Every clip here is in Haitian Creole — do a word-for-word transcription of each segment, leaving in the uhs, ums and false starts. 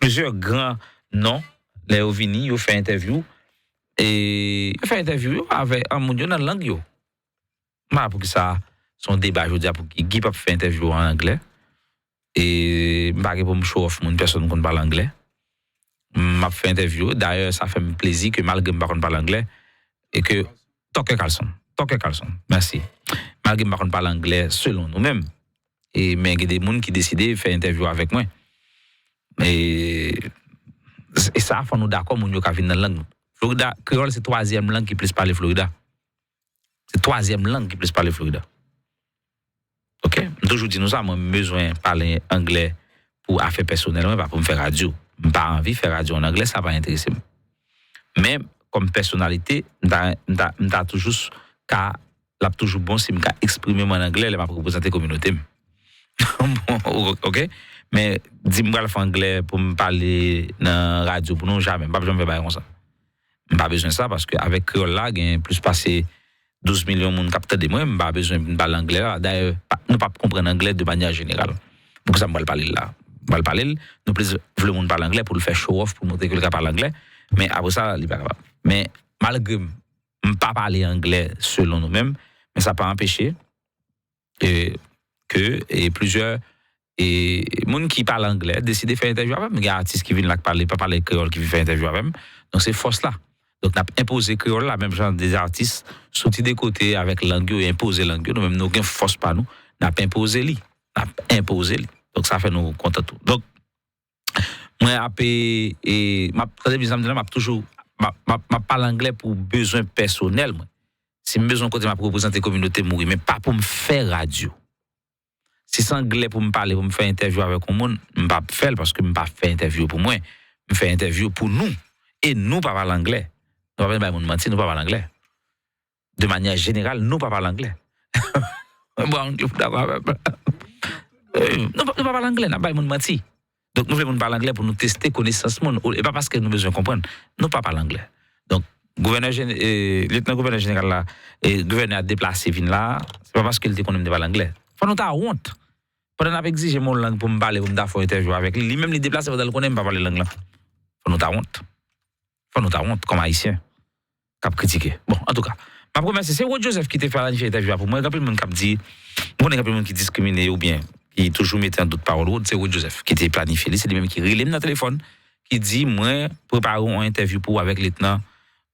plizyè gran non, lè yo vini, yo fè entèvyou, e yo fè entèvyou yo avèk an moun yo nan lang yo. M pa poukisa se yon deba jodi a pou Guy, Guy p ap fè entèvyou an anglè. E m pa gen pou m show off moun, pèsonn konn pale anglè. M ap fè entèvyou. Dayè, sa fè m plezi ke malgre m pa konn pale anglè, e ke Tucker Carlson, Tucker Carlson, mèsi. Malgre m pa konn pale anglè selon nou menm, e, men gen de moun ki deside fè entèvyou avèk mwen. E, e sa, fò nou dakò, moun yo ka vin nan lang nou. Florida, kreyòl se twazyèm lang ki plis pale Florida. Se twazyèm lang ki plis pale Florida. Ok? M toujou di nou sa, mwen, m bezwen pale anglè pou afè pèsonèl mwen, pa pou m fè radyo. M pa anvi fè radyo an anglè, sa pa enterese m. Men, kòm pèsonalite, m ta, m ta, m ta toujou s- ka, l ap toujou bon si m ka eksprime m an anglè lè m ap reprezante kominote m. Bon, ok? Men, di m pral fè anglè pou m pale nan radyo pou nou, jamè. M p ap janm fè bagay konsa. M pa bezwen sa, paske avèk kreyòl la, gen plis pase douz milyon moun k ap tande mwen, m pa bezwen vin pale anglè la. Dayè, pa- nou p ap konprann anglè de manyè jeneral. Poukisa m pral pale l la? M pral pale l, nou plis vle moun pale anglè pou l fè show off, pou l montre ke l ka pale anglè, men apre sa, li pa kapab. Men malgre m, m pa pale anglè selon nou menm, men sa pa anpeche e, ke e, plizyè e, moun ki pale anglè deside fè entèvyou avè m. Gen atis ki vin la k pale, pa pale kreyòl, ki vin fè entèvyou avè m. Donk, se fòs la. Donk, n ap enpoze kreyòl la, menm jan de atis soti de kote avèk lang yo, e enpoze lang yo. Nou menm, nou gen fòs pa nou, n ap enpoze li. N ap enpoze li. Donk, sa fè nou kontan tou. Donk, mwen ap, e, e, m ap, tande byen sa m di la, m ap toujou, m ap, m ap, m ap pale anglè pou bezwen pèsonèl mwen. Si m bezwen kote m ap reprezante kominote m, wi, men pa pou m fè radyo. Si se anglè pou m pale, pou m fè entèvyou avèk yon moun, m p ap fè l paske m pa fè entèvyou pou mwen. M fè entèvyou pou nou. E nou pa pale anglè. Nou pa vin bay moun manti, nou pa pale anglè. De manyè jeneral, nou pa pale anglè. Bon, w dakò avè m? Nou, nou pa pale anglè, n ap bay moun manti. Donk, nou vle moun pale anglè pou nou teste konesans moun. E pa paske nou bezwen konprann. Nou pa pale anglè. Donk, gouvènè, e, lyetnan gouvènè jeneral la, e, gouvènè a deplase vin la, se pa paske l te konnen m te pale anglè. Fò nou ta wont. Pandan n ap egzije m yon lang pou m pale, pou m ta fè yon entèvyou avèk li, li menm li deplase pandan l konnen m pa pale lang lan. Fò nou ta wont. Fò nou ta wont kòm Ayisyen k ap kritike. Bon, antouka, m ap remèsye. Se Rod Joseph ki te planifye entèvyou a pou mwen. Gen anpil moun k ap di, m konnen gen anpil moun ki diskrimine oubyen ki toujou mete an dout pawòl Rod. Se Rod Joseph ki te planifye li. Se li menm ki rele m nan telefòn, ki di, "Mwen prepare yon entèvyou pou ou avèk lyetnan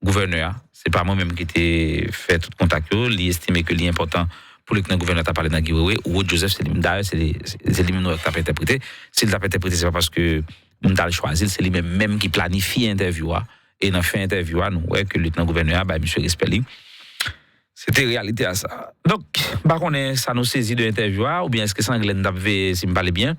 gouvènè a." Se pa mwen menm ki te fè tout kontak yo. Li estime ke li enpòtan pou lyetnan gouvènè a ta pale nan Guy Wewe. Rod Joseph, se li menm. Dayè, se li, se li menm nou wè k t ap entèprete. Si l t ap entèprete, se pa paske m t al chwazi l, se li menm menm ki planifye entèvyou a. E nan fen entèvyou a, nou wè ke lyetnan gouvènè a bay misye respè li. Se te reyalite a sa. Donk, m pa konnen sa nou sezi de entèvyou a, oubyen èske se anglè n t ap veye si m pale byen,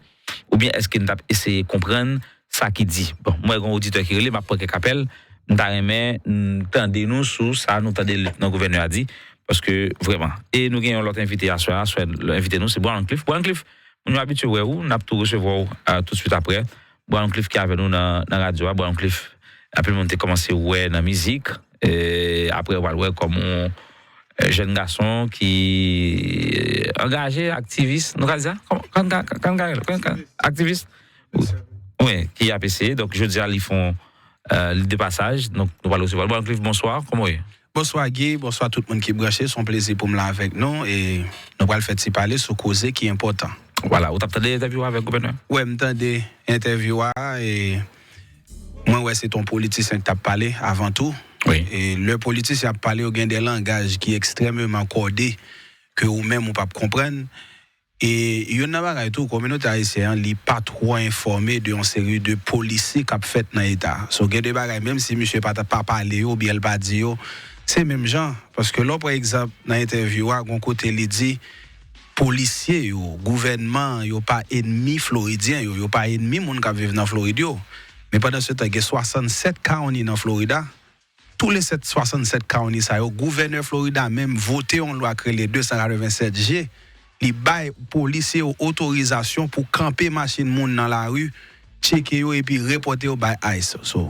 oubyen èske n t ap eseye konprann sa ki di. Bon, mwen gen yon oditè ki rele, m ap pran kèk apèl. M ta renmen, mm, tande nou sou sa nou tande lyetnan gouvènè a di, paske vrèman. E nou gen yon lòt envite aswè a, aswè envite nou, se Brown Cliff. Brown Cliff, moun yo abitye wè ou, n ap tou resevwa w, a, tout swit aprè. Brown Cliff ki avè nou nan, nan radyo a. Brown Cliff, anpil moun te kòmanse wè nan mizik. E, aprè, yo pral wè kòm yon, e, jèn gason ki, e, angaje, aktivis. Nou ka di sa? Kòman, kòman, kòman, kòman, kòman, aktivis? Wi, ki ap eseye. Donk, jodi a, li fè yon, e, li de pasaj. Donk, nou pral resevwa l. Brown Cliff, bonswa. Kòman w ye? Bonswa Guy, bonswa tout moun ki branche. Se yon plezi pou m la avèk nou e nou pral fè ti pale sou koze ki enpòtan. Vwala, ou t ap tande entèvyou a avèk gouvènè? Wè, m tande entèvyou a e mwen wè se t on politisyen ki t ap pale avan tou. Wi. E lè politisyen ap pale, yo gen de langaj ki ekstrèmeman kòde ke ou menm ou p ap konprann. E youn nan bagay tou, kominote ayisyen an, li pa twò enfòme de yon seri de polisi k ap fèt nan eta a. So, gen de bagay, menm si misye pa, pa pale yo, oubyen l pa di yo, se menm jan. Paske lè w pran egzanp nan entèvyou a, gon kote li di, polisye yo, gouvènman an, yo pa ènmi floridyen yo, yo pa ènmi moun k ap viv nan Florid yo. Men pandan se tan, gen swasannsèt county nan Florida, tou le sèt, swasannsèt county sa yo, gouvènè Florida menm vote yon lwa k rele de san katrevennsèt G. Li bay polisye yo otorizasyon pou kanpe machin moun nan lari, tcheke yo epi repòte yo bay ice. So,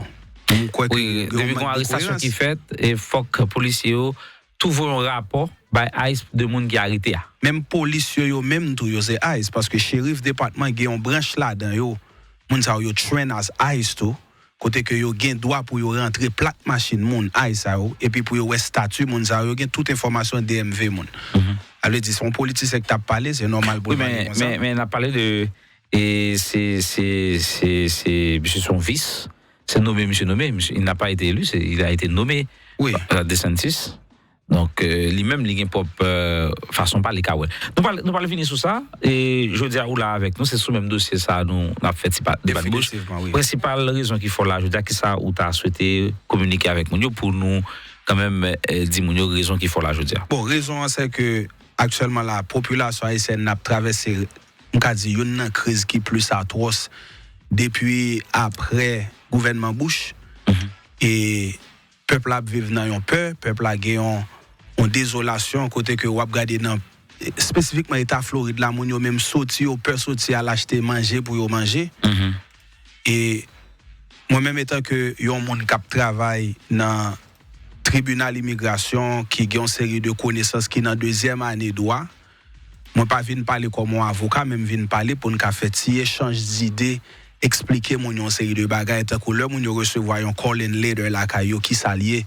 m kwè ke wi, gen yon depi gon arestasyon ki fèt, e fòk polisye yo tou voye yon rapò bay ice de moun ki arete a. Menm polisye yo menm tou, yo se ice, paske cherif depatman gen yon branch ladan yo moun sa yo, yo train as ICE tou, kote ke yo gen dwa pou yo rantre plak machin moun ICE sa yo, epi pou yo wè stati moun sa yo, yo gen tout enfòmasyon D M V moun. Sa vle di, se yon politisyen ki t ap pale, se nòmal pou l pale konsa. Men, men n ap pale de, e se, se, se, se, misye se yon vis, se nome misye nome, misye, il n'a pas été élu, c'est, il a été nommé par DeSantis. Donk, euh, li menm, li gen pwòp, euh, fason pa li ka wè. Nou pral, nou pral vini sou sa, e jodi a ou la avèk nou, se sou menm dosye sa nou, n ap fè ti pa, ti bat bouch. Prensipal rezon ki fè w la jodi a, kisa ou ta swete kominike avèk moun yo pou nou kanmenm, eh, di moun yo rezon ki fè w la jodi a? Bon, rezon an, se ke aktyèlman la, popilasyon ayisyèn nan ap travèse, m ka di, youn nan kriz ki plis atwòs depi aprè gouvènman Bush. E pèp la ap viv nan yon pè, pèp la gen yon, yon dezolasyon kote ke w ap gade nan, espesifikman eta Florid la, moun yo menm soti, yo pè soti al achte manje pou yo manje. E mwen menm, etan ke yon moun k ap travay nan tribinal imigrasyon, ki gen yon seri de konesans, ki nan dezyèm ane dwa, mwen pa vin pale kòm yon avoka, men m vin pale pou n ka fè ti echanj dide, eksplike moun yo yon seri de bagay, tankou lè moun yo resevwa yon call-in letter lakay yo, kisa l ye,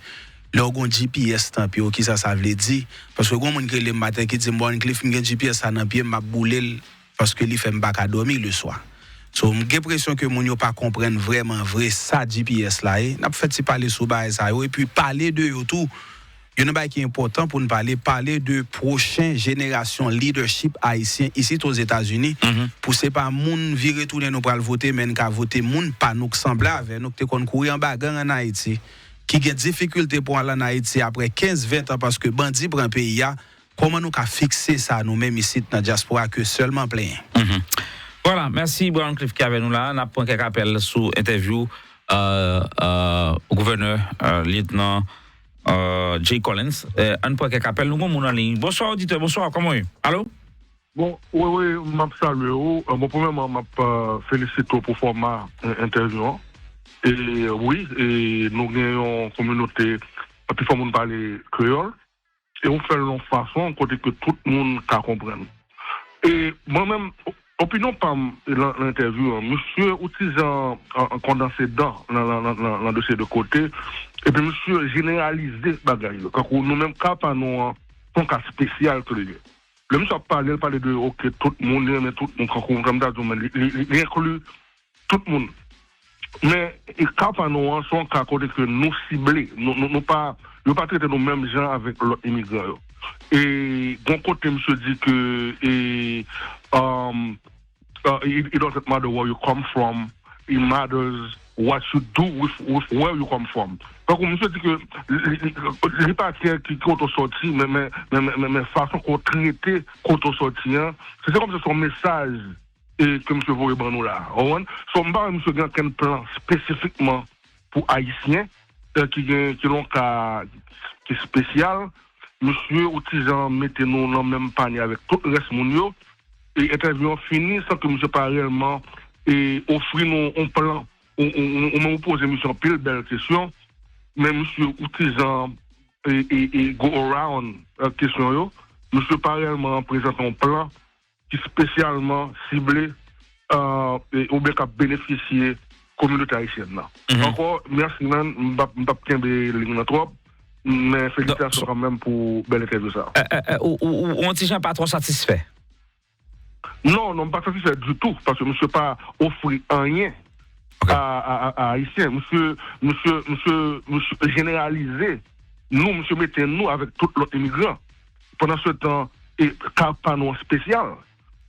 lè w gen yon G P S nan pye w, kisa sa vle di? Paske gen moun ki rele m maten ki di m, "Borncliff, m gen G P S la nan pye m, m ap boule l paske li fè m pa ka dòmi leswa." So, m gen enpresyon ke moun yo pa konprann vrèman vre sa G P S la ye. N ap fè ti pale sou bagay sa yo, epi pale de yo tou. Youn nan bagay ki enpòtan pou n pale, pale de pwochen jenerasyon leadership ayisyen isit Ozetazini, pou se pa moun vire tounen nou pral vote, men n ka vote moun pa nou k sanble avè nou, k te konn kouri anba gang ann Ayiti, ki gen difikilte pou al ann Ayiti aprè kenz, ven tan paske bandi pran peyi a. Kòman nou ka fikse sa nou menm isit nan dyaspora ke sèlman plenyen? Vwala, mèsi Borncliff ki avè nou la. N ap pran kèk apèl sou entèvyou, euh, euh, gouvènè, euh, lyetnan, euh, Jay Collins. Euh, ann pran kèk apèl. Nou gen moun an liy. Bonswa, oditè, bonswa, kòman w ye? Alo? Bon, wi, wi, m ap salye w. Euh, bon, premyèman, m ap, euh, felisite w pou fòma, euh, entèvyou an. E, wi, e nou gen yon kominote, pi fò moun pale kreyòl. E ou fè l yon fason kote ke tout moun ka konprann. E mwen menm, o-, opinyon pa m nan, nan entèvyou an, misye itilize an, an, an kondanse dan nan, nan, nan, nan, nan dosye de kote, epi misye jeneralize bagay yo. Kankou nou menm, ka pa nou an, se yon ka espesyal ke li ye. Lè misye ap pale, l pale de, oke, tout moun, li renmen tout moun, kankou, kòm ta di w, men li, li, li, li enkli tout moun. Men, e ka pa nou an, se yon ka kote ke nou sible. Nou, nou, nou pa, yo pa trete nou menm jan avèk lòt imigran yo. E, gon kote misye di ke, e, um, uh, it, it doesn't matter where you come from, it matters what you do with, with where you come from. Tankou misye di ke li, li, li, li pa kè ki, ki kote w sòti, men, men, men, men, men, men fason ke w trete kote w sòti an, se, se kòmsi se yon mesaj e ke misye voye ban nou la. Ou konprann? So, m pa wè misye gen okenn plan espesifikman pou Ayisyen, e, ki gen, ki nan yon ka ki espesyal. Misye, ou ti jan mete nou nan menm panye avèk tout rès moun yo. E entèvyou an fini san ke misye pa reyèlman, e, ofri nou yon plan. Ou, ou, ou, ou menm ou poze misye anpil bèl kesyon, men misye, ou ti jan, e, e, e, go around, e, kesyon yo. Misye pa reyèlman prezante yon plan ki espesyalman sible, e, e, oubyen k ap benefisye kominote ayisyèn nan. Ankò, mèsi, man. M p ap, m p ap kenbe liy nan twòp, men felisitasyon kanmenm pou bèl entèvyou sa a. E, e, e, ou, ou, ou, ou yon ti jan pa twò satisfè? Non, non, m pa satisfè ditou, paske misye pa ofri anyen a, a, a, a Ayisyen. Misye, misye, misye, misye jeneralize nou, misye mete nou avèk tout lòt imigran. Pandan se tan, e, ka pa nou an espesyal.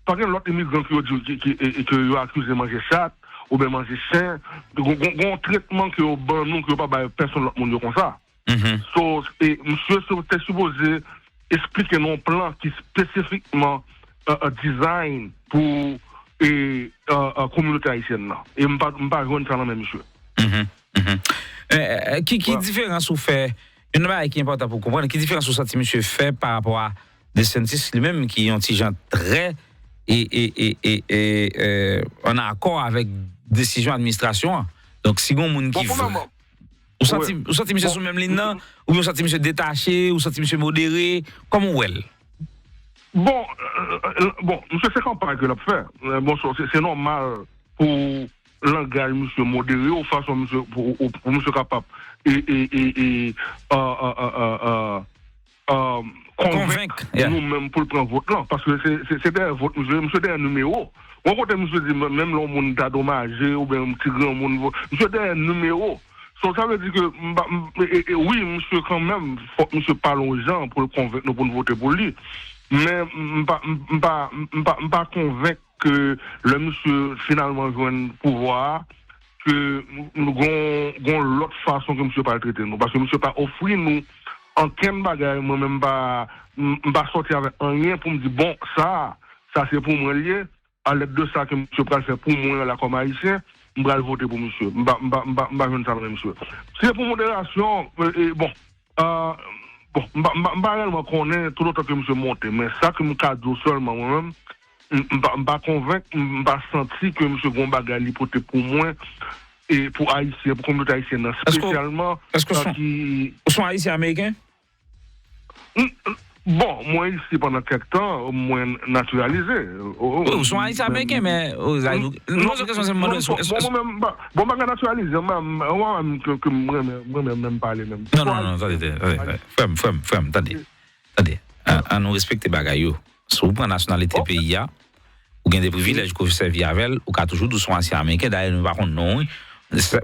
Pa gen lòt imigran ke yo di, ki, ki, e, e, ke yo akize manje chat, oubyen manje chen. Gon, gon, gon tretman ke yo ban nou, ke yo pa bay pèsonn lòt moun yo konsa. So, e, misye se te sipoze esplike nou yon plan ki espesifikman, e, e, design pou, e, e, e, kominote ayisyèn nan. E m pa, m pa jwenn sa nan men misye. E, e, e, ki, ki diferans ou fè, youn nan bagay ki enpòtan pou konprann, ki diferans ou santi misye fè pa rapò a DeSantis li menm, ki yon ti jan trè, e, e, e, e, e, e, an akò avèk desizyon administrasyon an? Donk, si gon moun ki vre, ou santi, ou santi misye sou menm liy nan, oubyen ou santi misye detache, ou santi misye modere, kòman w wè l? Bon, e, e, bon, misye se kanpay ke l ap fè. E, bon, se, se nòmal pou, langaj misye, modere w fason misye, pou, pou, pou misye kapab e, e, e, e, euh, euh, euh, euh, euh, euh, konvenk nou menm pou l pran vòt lan. Paske se, se, se dèyè vòt misye, misye dèyè nimewo. Yon kote misye di, menm lè yon moun ta domaje, oubyen yon ti granmoun, misye dèyè nimewo. So, sa vle di ke, m pa, m, e, e, e, wi, misye kanmenm, fòk misye pale yon jan pou l konvenk nou pou n vote pou li. Men, m pa, m, m pa, m pa, m pa konvenk ke lè misye finalman jwenn pouvwa a, ke n, n, gon, gon lòt fason ke misye pral trete nou. Paske misye pa ofri nou ankenn bagay, mwen menm m pa, m, m pa sòti avèk anyen pou m di, bon, sa, sa se pou mwen l ye, alèd de sa ke misye pral fè pou mwen la kòm Ayisyen, m pral vote pou misye. M pa, m pa, m pa, m pa jwenn sa nan men misye. Si se pou moderasyon, e, e, bon, euh, bon, m pa, m pa, m pa reyèlman konnen toutotan ke misye monte, men sa ke m ka di w sèlman mwen menm, m, m pa, m pa konvenk, m, m pa santi ke misye gon bagay li pote pou mwen, e pou Ayisyen, pou kominote ayisyèn nan, espesyalman, èske w se yon, ki, ou se yon Ayisyen ameriken? Bon, mwen isi pandan kèk tan, mwen natiralize. Wi, ou se yon Ayisyen ameriken, men, mwen se kesyon se mwen mande, bon, mwen menm, bon, m pa ka natiralize, mwen menm ke, ke mwen menm, mwen menm, menm pale menm. Non, non, non, tande, tande, frè m, frè m, frè m, tande. Tande, an, an nou respekte bagay yo. Si w pran nasyonalite peyi a, ou gen de privilèj ke w sèvi avè l, ou ka toujou di w se yon Ayisyen ameriken, dayè nou pa konn non w, wi.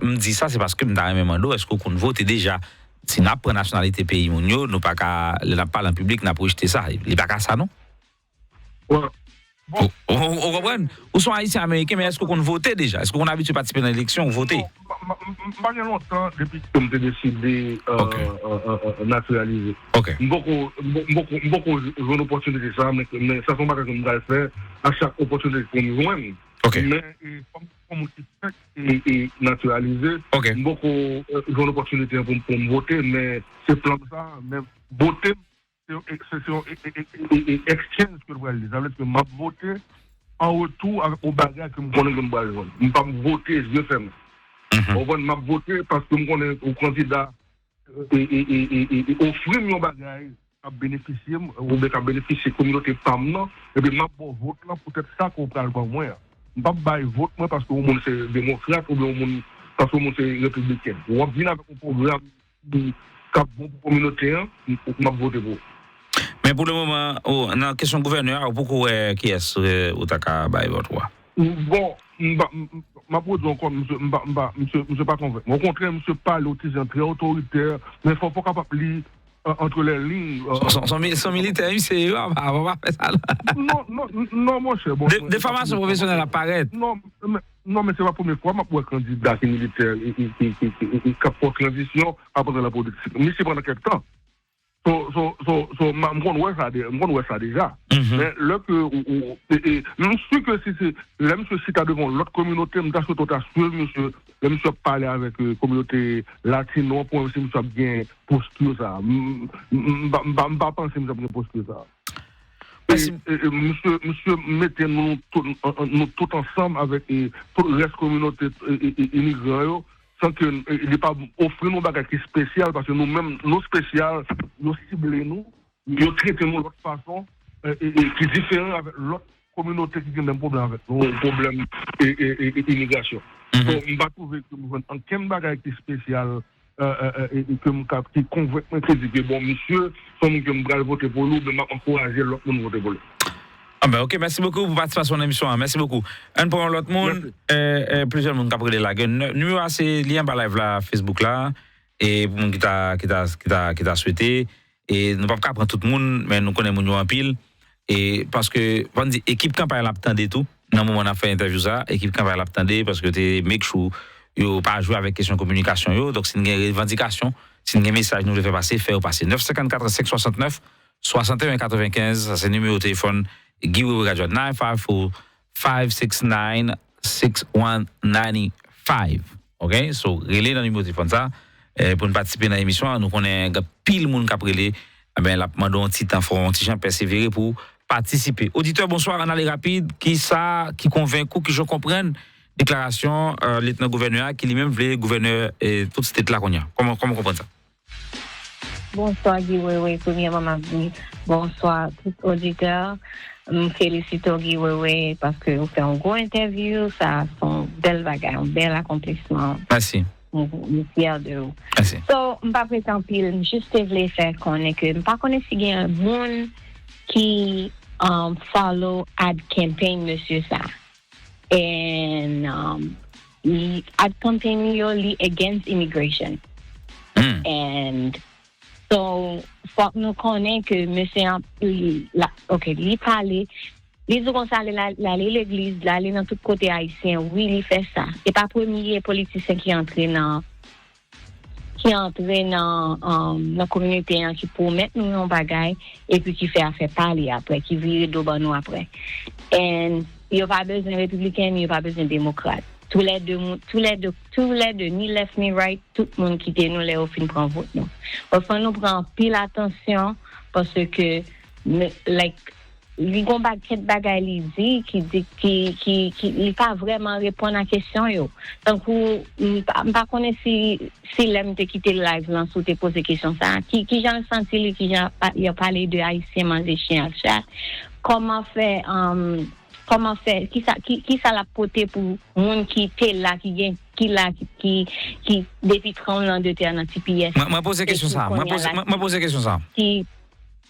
M di sa, se paske m ta renmen mande w, èske w konn vote deja? Si n ap pran nasyonalite peyi moun yo, nou pa ka, lè n ap pale an piblik, n ap rejte sa. Li pa ka sa, non? Ou, ou, ou konprann? Ou se yon Ayisyen ameriken, men èske w konn vote deja? Èske w konn abitye patisipe nan eleksyon, ou vote? M pa gen lontan depi ke m te deside, euh, euh, euh, euh, natiralize. M poko, m poko, m poko jwenn opòtinite sa, men, men sa se yon bagay ke m pral fè a chak opòtinite ke m jwenn. Men, e, kòm, kòm ou ki fèk e, e natiralize, m poko, euh, jwenn opòtinite an pou, pou m vote, men se plan m sa, men vote m se yon, se, se yon e, e, e, e, e, exchange ke l pral ye. Sa vle di ke m ap vote an retou avèk yon bagay ke m konnen ke m pral jwenn. M p ap vote zye fèmen. Ou konprann? M ap vote paske m konnen yon kandida, e, e, e, e, e, e ofri m yon bagay k ap benefisye m, oubyen k ap benefisye kominote pa m nan, epi m ap ba w vòt lan poutèt sa ke w pral ban mwen an. M p ap bay vòt mwen paske yon moun se demokrat oubyen yon moun, paske yon moun se repibliken. W ap vin avèk yon pwogram ki, k ap bon pou kominote an, m, m ap vote pou ou. Men pou le moman, ou, nan kesyon gouvènè a, ou poko wè kiyès, euh, ou ta ka bay vòt ou a? Bon, m pa, m, m, m ap redi ankò, misye, m pa, m pa, misye, misye pa konvenk mwen. Okontrè, misye pale yon ti jan trè otoritè, men fò, fò w kapab li, euh, entre les lignes, euh. Se, se, se militè, misye, yo, apa, apa, pa fè sa la. Non, non, non, monchè, bon, de, defamasyon pwofesyonèl ap parèt. Non, men, non, men se pa premye fwa m ap wè kandida ki militè, e, e, ki, ki, ki, ki, ki ap fè tranzisyon, ap antre nan politik. Misye pandan kèk tan. So, so, so, so, m, m konn wè sa de, m konn wè sa deja. Men lè ke ou, ou, e, e, m si ke si se, lè misye chita devan yon lòt kominote, m ta swete w ta swiv misye, lè misye ap pale avèk, e, kominote latino an, pou wè si misye ap gen posti sa. M, m, m pa, m pa, m pa panse misye ap gen posti sa. E, e, e, misye, misye mete nou tout, an, an, nou tout ansanm avèk, e, tout rès kominote, e, e, e, imigran yo, san ke, e, li pa ofri nou bagay ki espesyal, paske nou menm, nou espesyal, yo sible nou, yo trete nou lòt fason, e, e, e, ki diferan avèk lòt kominote ki gen menm pwoblèm avèk nou, pwoblèm, e, e, e, e, imigrasyon. Donk, m pa twouve ke m jwenn ankenn bagay ki espesyal, e, e, e, e, ke m ka, ki konvenk mwen, ki di ke, bon, misye, se yon moun ke m pral vote pou li, oubyen m ap ankouraje lòt moun vote pou li. Ah ben, ok, mèsi bokou pou patisipasyon nan emisyon an. Mèsi bokou. Ann pran yon lòt moun. Mèsi. E, e, plizyè moun k ap rele la. Gen nè-, nimewo a se li anba live la, Facebook la. E pou moun ki ta, ki ta, ki ta, ki ta swete. E nou p ap ka pran tout moun, men nou konnen moun yo anpil. E paske, fò n di, ekip kanpay la ap tande tou. Nan moman n ap fè entèvyou sa, ekip kanpay la ap tande, paske yo te make sure yo pa jwe avèk kesyon kominikasyon yo. Donk, si n gen revandikasyon, si n gen mesaj nou vle fè pase, fè yo pase. Nèf senkannkat senk swasannnèf, swasanteyen katrevenkenz, sa se nimewo telefòn Guy Wewe Radio, nine five four, five six nine, six one nine five. Ok? So, rele nan nimewo telefòn sa, e, pou n patisipe nan emisyon an. Nou konnen gen anpil moun k ap rele, enben, l ap mande yon ti tan, fò yon ti jan pèsevere pou patisipe. Oditè, bonswa, ann ale rapid. Kisa ki konvenk ou, kijan w konprann deklarasyon, e, Lyetnan Gouvènè a, ki li menm vle gouvènè, e, tout state la kounye a? Kòman, kòman w konprann sa? Bonswa, Guy Wewe. Premyèman, m ap di bonswa tout oditè. M felisite w, Guy Wewe, paske ou fè yon gwo entèvyou. Sa se yon bèl bagay, yon bèl akonplisman. Mèsi. M, m fyè de ou. Mèsi. So, m p ap rete anpil, m jis te vle fè konnen ke m pa konnen si gen moun ki um, follow ad campaign mesye sa. And um, li, ad campaign li yo, li against immigration. Hmm. And so, fòk nou konnen ke mesye an, li, la, ok, li pale, li di konsa, li la, li ale legliz, li ale nan tout kote ayisyen, wi, li fè sa. E pa premye politisyen ki antre nan, ki antre nan, um, nan kominote an, ki pwomèt nou yon bagay, epi ki fè afè pa li apre, ki vire do ban nou apre. And yo pa bezwen repibliken, yo pa bezwen demokrat. Tou lè de, tou lè de, tou lè de, ni left ni right, tout moun kite nou lè yo fin pran vòt nou. But fò nou pran anpil atansyon, paske, like, li gon pakèt bagay li di ki di ki ki ki li pa vrèman reponn a kesyon yo. Tankou m pa, m pa konnen si si lè m te kite live lan si w te poze kesyon sa a, ki ki jan l santi li, ki jan yo pale de ayisyen manje chen ak chat, kòman fè um, kòman fè kisa ki kisa l ap pote pou moun ki te la ki gen ki la ki ki ki depi tranblemanntè nan T P S. Mwen mwen poze kesyon sa. Mwen poze mwen poze kesyon sa. Ki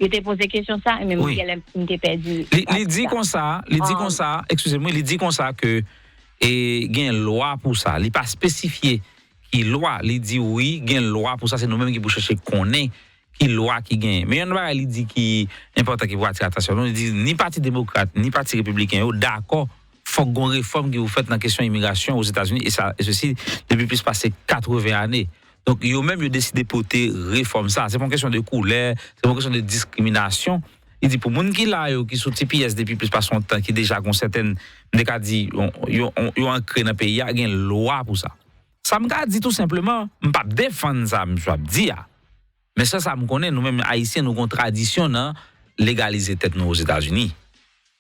Yo te poze kesyon sa, e menm gen lè m te pèdi. Li, li di konsa, li di konsa, eskize m, wi, li di konsa ke e, gen lwa pou sa. Li pa espesifye ki lwa, li di wi, gen lwa pou sa, se nou menm ki pou chèche konnen ki lwa ki genyen. Men yon bagay li di ki enpòtan ki pou atire atansyon nou, li di ni pati demokrat, ni pati repibliken yo dakò fòk gon refòm ki pou fèt nan kesyon imigrasyon Ozetazini, e sa, e sesi depi plis pase katreven ane. Donk, yo menm, yo deside pote refòm sa. Se pa yon kesyon de koulè, se pa yon kesyon de diskriminasyon. Li di pou moun ki la yo, ki sou T P S depi plis pase yon tan, ki deja gen yon sètèn, m te ka di, yon, yon, yon, yon ankre nan peyi a, gen lwa pou sa. Sa m ka di tou senpleman, m p ap defann sa misye ap di a. Men sèl sa m konnen, nou menm Ayisyen, nou gen yon tradisyon nan legalize tèt nou Ozetazini.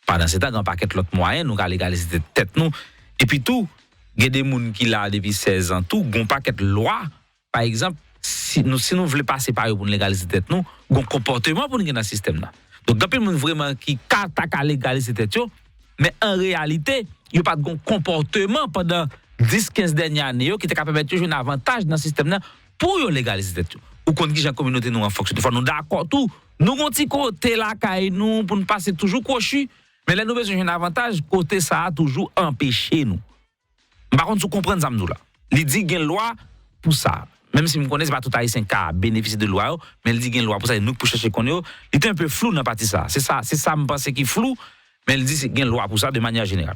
Pandansetan, gen yon pakèt lòt mwayen nou ka legalize tèt nou. Epi tou, gen de moun ki la depi sèz an tou, gen yon pakèt lwa, pa egzanp, si nou, si nou vle pase pa yo pou n legalize tèt nou, gen yon konpòteman pou n gen nan sistèm nan. Donk, gen anpil moun vrèman ki ka, ta ka legalize tèt yo, men an reyalite, yo pa t gen yon konpòteman pandan dis, kenz dènye ane yo ki te ka pèmèt yo jwenn avantaj nan sistèm nan pou yo legalize tèt yo. Ou konn kijan kominote nou an fonksyone. Fò nou dakò tou, nou gen yon ti kote lakay nou pou n pase toujou kwochi, men lè nou bezwen jwenn avantaj, kote sa a toujou anpeche nou. M pa konn si w konprann sa m di w la. Li di gen lwa pou sa. Menm si m konnen se pa tout Ayisyen ka benefisye de lwa yo, men li di gen lwa pou sa, e nou k pou chèche konnen yo. Li te enpe flou nan pati sa. Se sa, se sa m panse ki flou, men li di se gen lwa pou sa de manyè jeneral.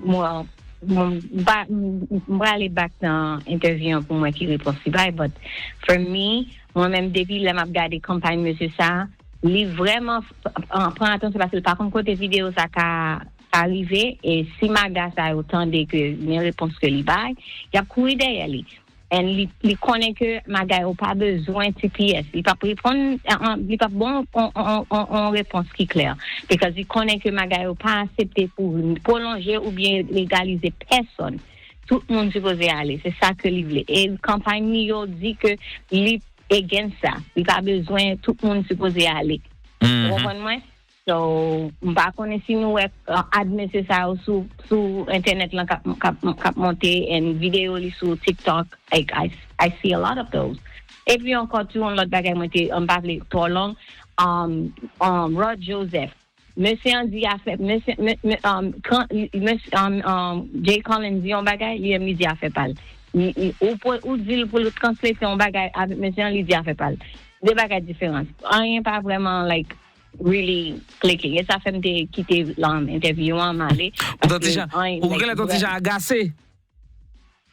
Well, m pa, m prale back nan entèvyou an pou m wè ki repons li bay, but for me, mwen menm depi lè m ap gade kanpay mesye sa, li vrèman pran atansyon paske l pa konn kote videyo sa ka ka rive, e si maga sa yo tande ke gen repons ke li bay, y ap kouri dèyè li. And li, li konnen ke maga yo pa bezwen T P S. Li p ap reponn, li p ap bon on, on, on, on repons ki klè. Because li konnen ke maga yo pa aksepte pou pwolonje oubyen legalize pèsonn. Tout moun sipoze ale. Se sa ke li vle. E kanpay li yo di ke li against sa. Li pa bezwen, tout moun sipoze ale. Ou konprann mwen? So, m pa konnen si nou wè ad mesye sa yo sou sou entènèt lan k ap k ap k ap monte and videyo li sou TikTok. Like, I, I see a lot of those. Epi ankò tou yon lòt bagay mwen te, m pa vle twò long, um, um, Rod Joseph. Mesye an di afè, mesye, me, me, um, kan, mesye, um, um, Jay Collins di yon bagay, li menm li di afè pa l. Ou, ou di l pou l translete yon bagay avèk mesye an, li di afè pa l. De bagay diferan. Anyen pa vrèman, like, really clicking. E sa fè m te kite entèvyou an, m ale. Ou t ap deja, ou genlè t ap deja agase.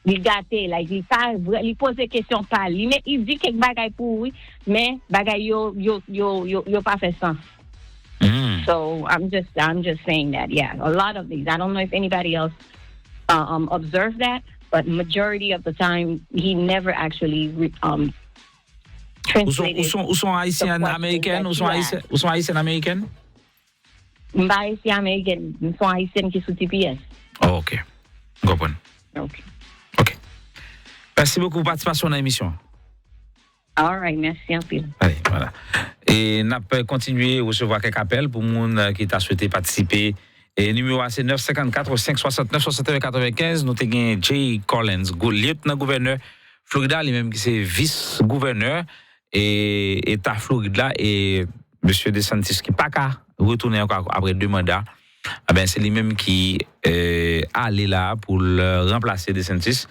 Li gate, like, li pa, li poze kesyon pa li. Men li di kèk bagay pou ou, wi, men bagay yo, yo, yo, yo, yo pa fè sans. So I'm just, I'm just saying that, yeah. A lot of these, I don't know if anybody else uh, um, observe that, but majority of the time, he never actually um, Ou son, ou son, ou son Ayisyen Ameriken? Ou son Ayisyen, ou son Ayisyen Ameriken? M pa Ayisyen Ameriken, m son Ayisyen ki sou T P S. Oh, ok. M konprann. Ok. Ok. Mèsi bokou pou patisipasyon nan emisyon an. All right, mèsi anpil. Allez, voilà. E E n ap kontinye resevwa kèk apèl pou moun, eh, ki ta swete patisipe. E nimewo a se nèf senkannkat senk swasantnèf swasantnèf katrevenkenz. Nou te gen Jay Collins, gou-, lyetnan gouvènè Florida, li menm ki se vis gouvènè e Eta Florid la, e mesye DeSantis ki pa ka retounen ankò apre de manda, ebyen, se li menm ki, eh, ale la pou l ranplase DeSantis.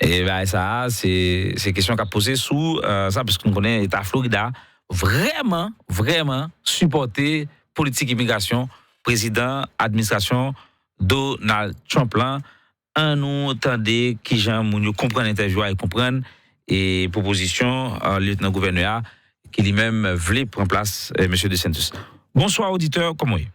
E bagay sa a, se, se kesyon k ap poze sou, eh, sa, paske nou konnen Eta Florida vrèman, vrèman sipòte politik imigrasyon prezidan administrasyon Donald Trump lan. An nou tande kijan moun yo konprann entèvyou a e konprann e pwopozisyon, eh, lyetnan gouvènè a, ki li menm vle pran plas, eh, mesye DeSantis. Bonswa, oditè, kòman w ye?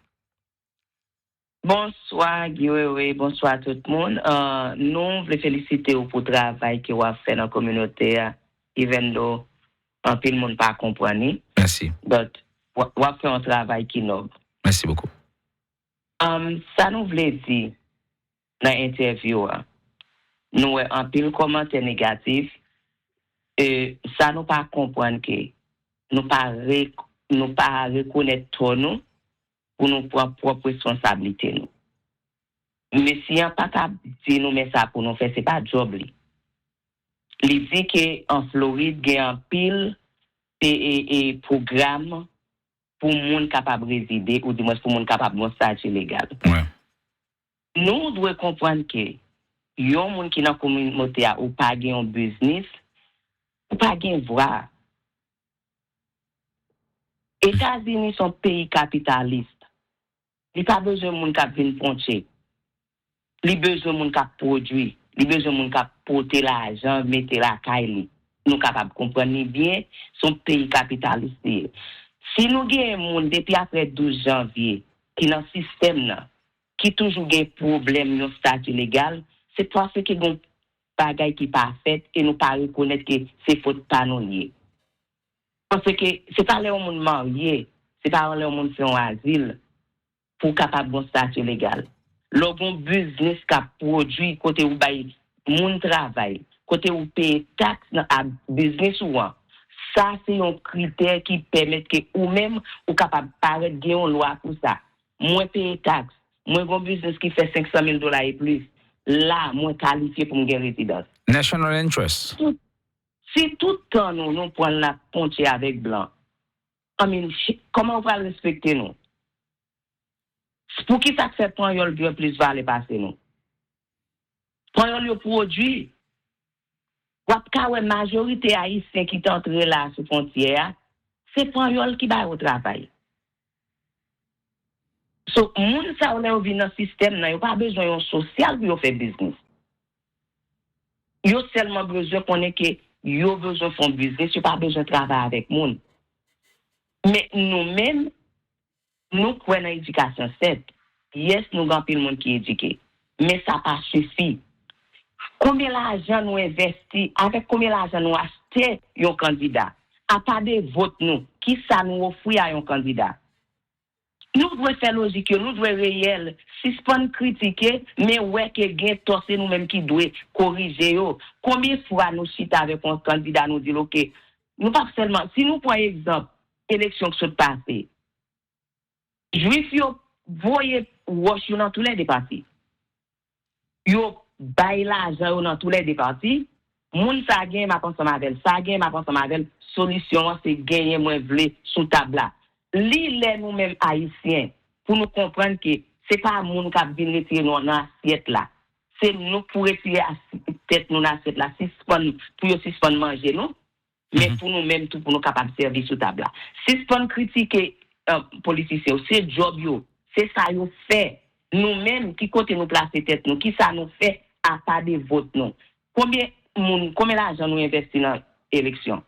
Bonswa, Guy Wewe, bonswa tout moun. Eh, nou vle felisite w pou travay ke w ap fè nan kominote a, even though anpil moun pa konprann li. Mèsi. But, w, w ap fè yon travay ki nòb. Mèsi bokou. Um, sa nou vle di nan entèvyou a, nou wè anpil kòmantè negatif, e sa nou pa konprann ke nou pa re-, nou pa rekonèt tò nou pou nou pran pwòp responsablite nou. Mesye an pa ka di nou men sa pou nou fè, se pa djòb li. Li di ke an Florid gen anpil e, e, e pwogram pou moun kapab rezide, ou dimwens pou moun kapab gon stati legal. Wi. Nou dwe konprann ke yon moun ki nan kominote a, ou pa gen yon biznis, ou pa gen vwa. Etazini se yon peyi kapitalis. Li pa bezwen moun k ap vin ponche. Li bezwen moun k ap pwodui. Li bezwen moun k ap pote lajan, mete lakay li. Nou kapab konprann li byen, se yon peyi kapitalis li ye. Si nou genyen moun depi apre douz janvye ki nan sistèm nan, ki toujou gen pwoblèm yon stati legal, se paske gen bagay ki pa fèt e nou pa rekonèt ke se fòt pa nou li ye. Paske se pa lè yon moun marye, se pa lè yon moun fè yon azil pou w kapab gon stati legal. Lè w gon biznis k ap pwodui, kote ou bay moun travay, kote ou peye taks nan ak biznis ou an, sa se yon kritè ki pèmèt ke ou menm ou kapab parèt gen yon lwa pou sa. Mwen peye taks, mwen gon biznis ki fè senk san mil dola e plis, la mwen kalifye pou m gen rezidans. National interest. Si tout tan nou, nou pran l n ap ponche avèk blan, I mean, shi-, kòman w pral respekte nou? Poukisa k fè panyòl gen plis valè pase nou? Panyòl yo pwodui. W ap ka wè majorite ayisyen ki t antre la sou fwontyè a, se panyòl ki ba yo travay. So, moun sa yo, lè yo vin nan sistèm nan, yo pa bezwen yon sosyal pou yo fè biznis. Yo sèlman bezwen konnen ke yo bezwen fè yon biznis, yo pa bezwen travay avèk moun. Men nou menm, nou kwè nan edikasyon, sèt. Yes, nou gen anpil moun ki edike. Men sa pa sifi. Konbyen lajan nou envesti, avèk konbyen lajan nou achte yon kandida? Apa de vot nou, kisa nou ofri a yon kandida? Nou dwe fè lojik yo, nou dwe reyèl, sispann kritike, men wè ke gen tò se nou menm ki dwe korije yo. Konbyen fwa nou chita avèk yon kandida, nou di l, oke, nou p ap sèlman, si nou pran egzanp eleksyon k sot pase, Jwif yo voye wòch yo nan toulède pati. Yo bay lajan yo nan toulède pati. Moun sa genyen, m ap ansanm avè l. Sa genyen, m ap ansanm avè l. Solisyon an, se genyen mwen vle sou tab la. Li lè nou menm Ayisyen, pou nou konprann ke se pa moun k ap vin retire nou nan asyèt la. Se nou k pou retire as-, tèt nou nan asyèt la, sispann, pou yo sispann manje nou. Men pou nou menm tou, pou nou kapab sèvi sou tab la. Sispann kritike, eh, politisyen yo. Se djòb yo. Se sa yo fè. Nou menm, ki kote nou plase tèt nou? Kisa nou fè apa de vot nou? Konbyen moun, konbyen lajan nou envesti nan eleksyon?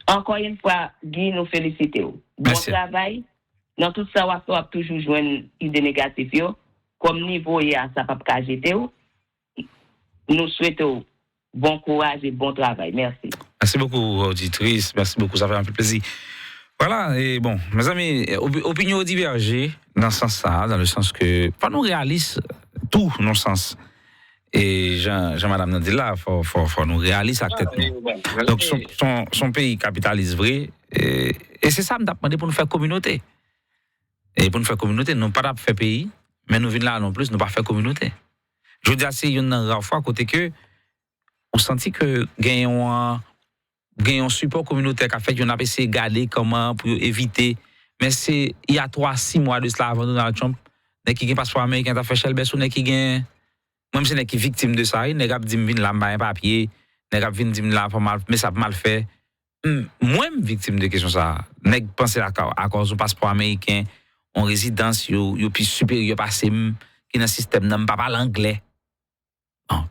Ankò yon fwa, Guy, nou felisite w. Bon travay. Nan tout sa w ap fè, w ap toujou jwenn ide negatif yo. Kòm nivo w ye a, sa p ap ka jete w. Nou swete w bon kouraj e bon travay. Mèsi. Mèsi bokou, oditris. Mèsi bokou, sa fè anpil plezi. Vwala, e bon, mezanmi, opi-, opinyon yo divèje nan sans sa, dans le sens que, fò nou reyalis tou, nan sans. E jan, jan madanm nan di la, fò, fò, fò nou reyalis ak tèt nou. Donk, se yon, se yon, se yon peyi kapitalis vre, e, e se sa m t ap mande pou nou fè kominote. E pou nou fè kominote, nou pa t ap fè peyi, men nou vin la non plis, nou pa fè kominote. Jodi a, se youn nan ra fwa kote ke ou santi ke gen yon, gen yon sipò kominotè k ap fèt, yo n ap eseye gade kòman pou yo evite. Men se, il y a twa, sis mwa de sila, avan Donald Trump, nèg ki gen paspò ameriken t ap fè chèlbè sou nèg ki gen, mwen, m se nèg ki viktim de sa, wi. Nèg ap di m vin la, m pa gen papye, nèg ap vin di m la, fò m al, men sa pou m al fè. M, mwen, m viktim de kesyon sa a. Nèg panse ak, akòz yon paspò ameriken, yon rezidans, yo, yo pi siperyè pase m, ki nan sistèm nan, m pa pale anglè. Bon.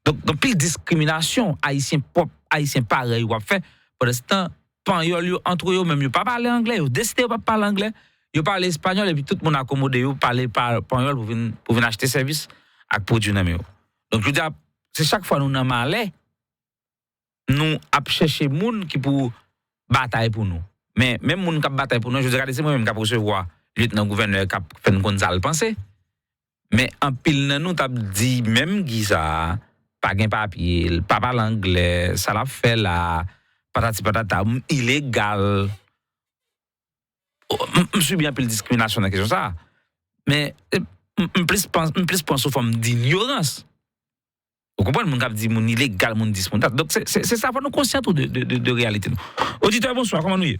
Donk, gen anpil diskriminasyon Ayisyen pwòp, Ayisyen parèy yo ap fè. Pandansetan, panyòl yo, antre yo menm, yo pa pale anglè, yo deside yo p ap pale anglè, yo pale espanyòl, epi tout moun akomode yo, pale pa, panyòl pou vin, pou vin achte sèvis ak pwodui nan men yo. Donk, jodi a, se chak fwa nou nan malè, nou ap chèche moun ki pou batay pou nou. Men, menm moun k ap batay pou nou, jodi a, gade, se mwen menm k ap resevwa lyetnan gouvènè k ap fè n konn sa l panse. Men anpil nan nou t ap di menm Guy sa a, pa gen papye, l pa pale anglè, sa l ap fè la, patati patata, m ilegal. M, m sibi anpil diskriminasyon nan kesyon sa a. Men, e, m, m plis pran, m plis pran sou fòm dinyorans. Ou konprann, moun k ap di moun ilegal, moun dis, moun dat. Donk, se, se, se sa, fò nou konsyan tou de, de, de, de reyalite nou. Oditè, bonswa, kòman nou ye?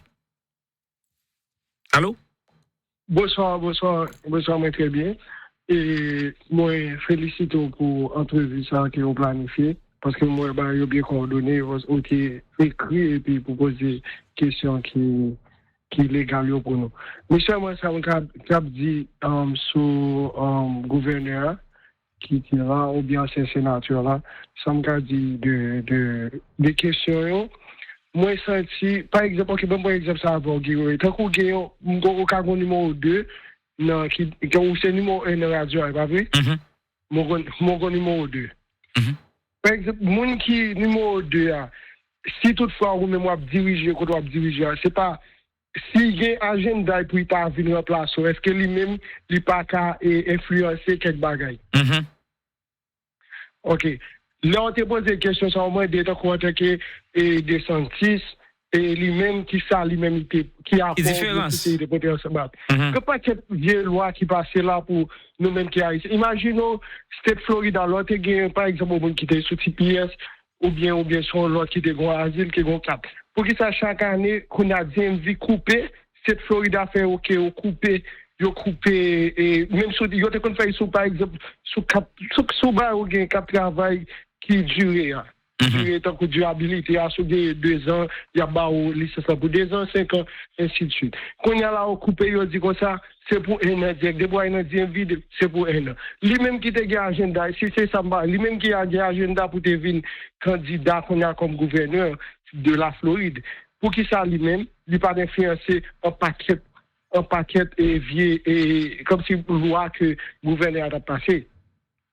Alo? Bonswa, bonswa, bonswa, mwen trè byen. E mwen felisite w pou antrevi sa ke w planifye, paske mwen wè bagay yo byen kowòdone, ou te ekri epi pwopoze kesyon ki, ki legal yo pou nou. Men sèlman sa mwen ka, k ap di, um, sou, um, gouvènè a, ki te la, oubyen ansyen senatè la, sa m ka di de, de, de kesyon yo, mwen santi, pa egzanp, ok, ban m pran egzanp sa avè w, Guy, wi. Tankou gen yon, m gon, ou ka gon nimewo de, nan, ki, ke ou se nimewo en nan radyo a, e pa vre? Mwen gon, mwen gon nimewo de. Pa egzanp, moun ki nimewo de a, si toutfwa ou menm w ap dirije kote w ap dirije a, se pa si gen ajanda pou li ta vin ranplase w, èske li menm, li pa ka, e, enfliyanse kèk bagay? Ok. Lè w te poze kesyon sa, w mande tankou antanke, e, DeSantis, e, li menm, ki sa li menm li te, ki akò, objektif li te pote ansanm ak. Gen pakèt vye lwa ki pase la pou nou menm ki Ayisyen. Imajine w, State Florida, lè w te gen, pa egzanp, yon moun ki te sou T P S, oubyen, oubyen se yon lòt ki te gon azil, ki gon kat. Poukisa chak ane, kounye a D M V koupe, State Florida fè, ok, yo koupe, yo koupe, e, menm sou, yo te konn fè sou, pa egzanp, sou kat, sou, sou ba yo gen kat travay ki dire a. Dire tankou dirabilite a, sou gen de zan, y ap ba ou lisans lan pou de zan, senk an, ensi de swit. Kounye a la, yo koupe, yo di konsa, se pou en an dirèk. Depi w al nan D M V, se pou en an. Li menm ki te gen ajanda, si se sa m pa, li menm ki a gen ajanda pou te vin kandida kounye a kòm gouvènè de la Florid, poukisa li menm, li pa t enfliyanse an pakèt, an pakèt, e, vye, e, kòmsi lwa ke gouvènè a t ap pase?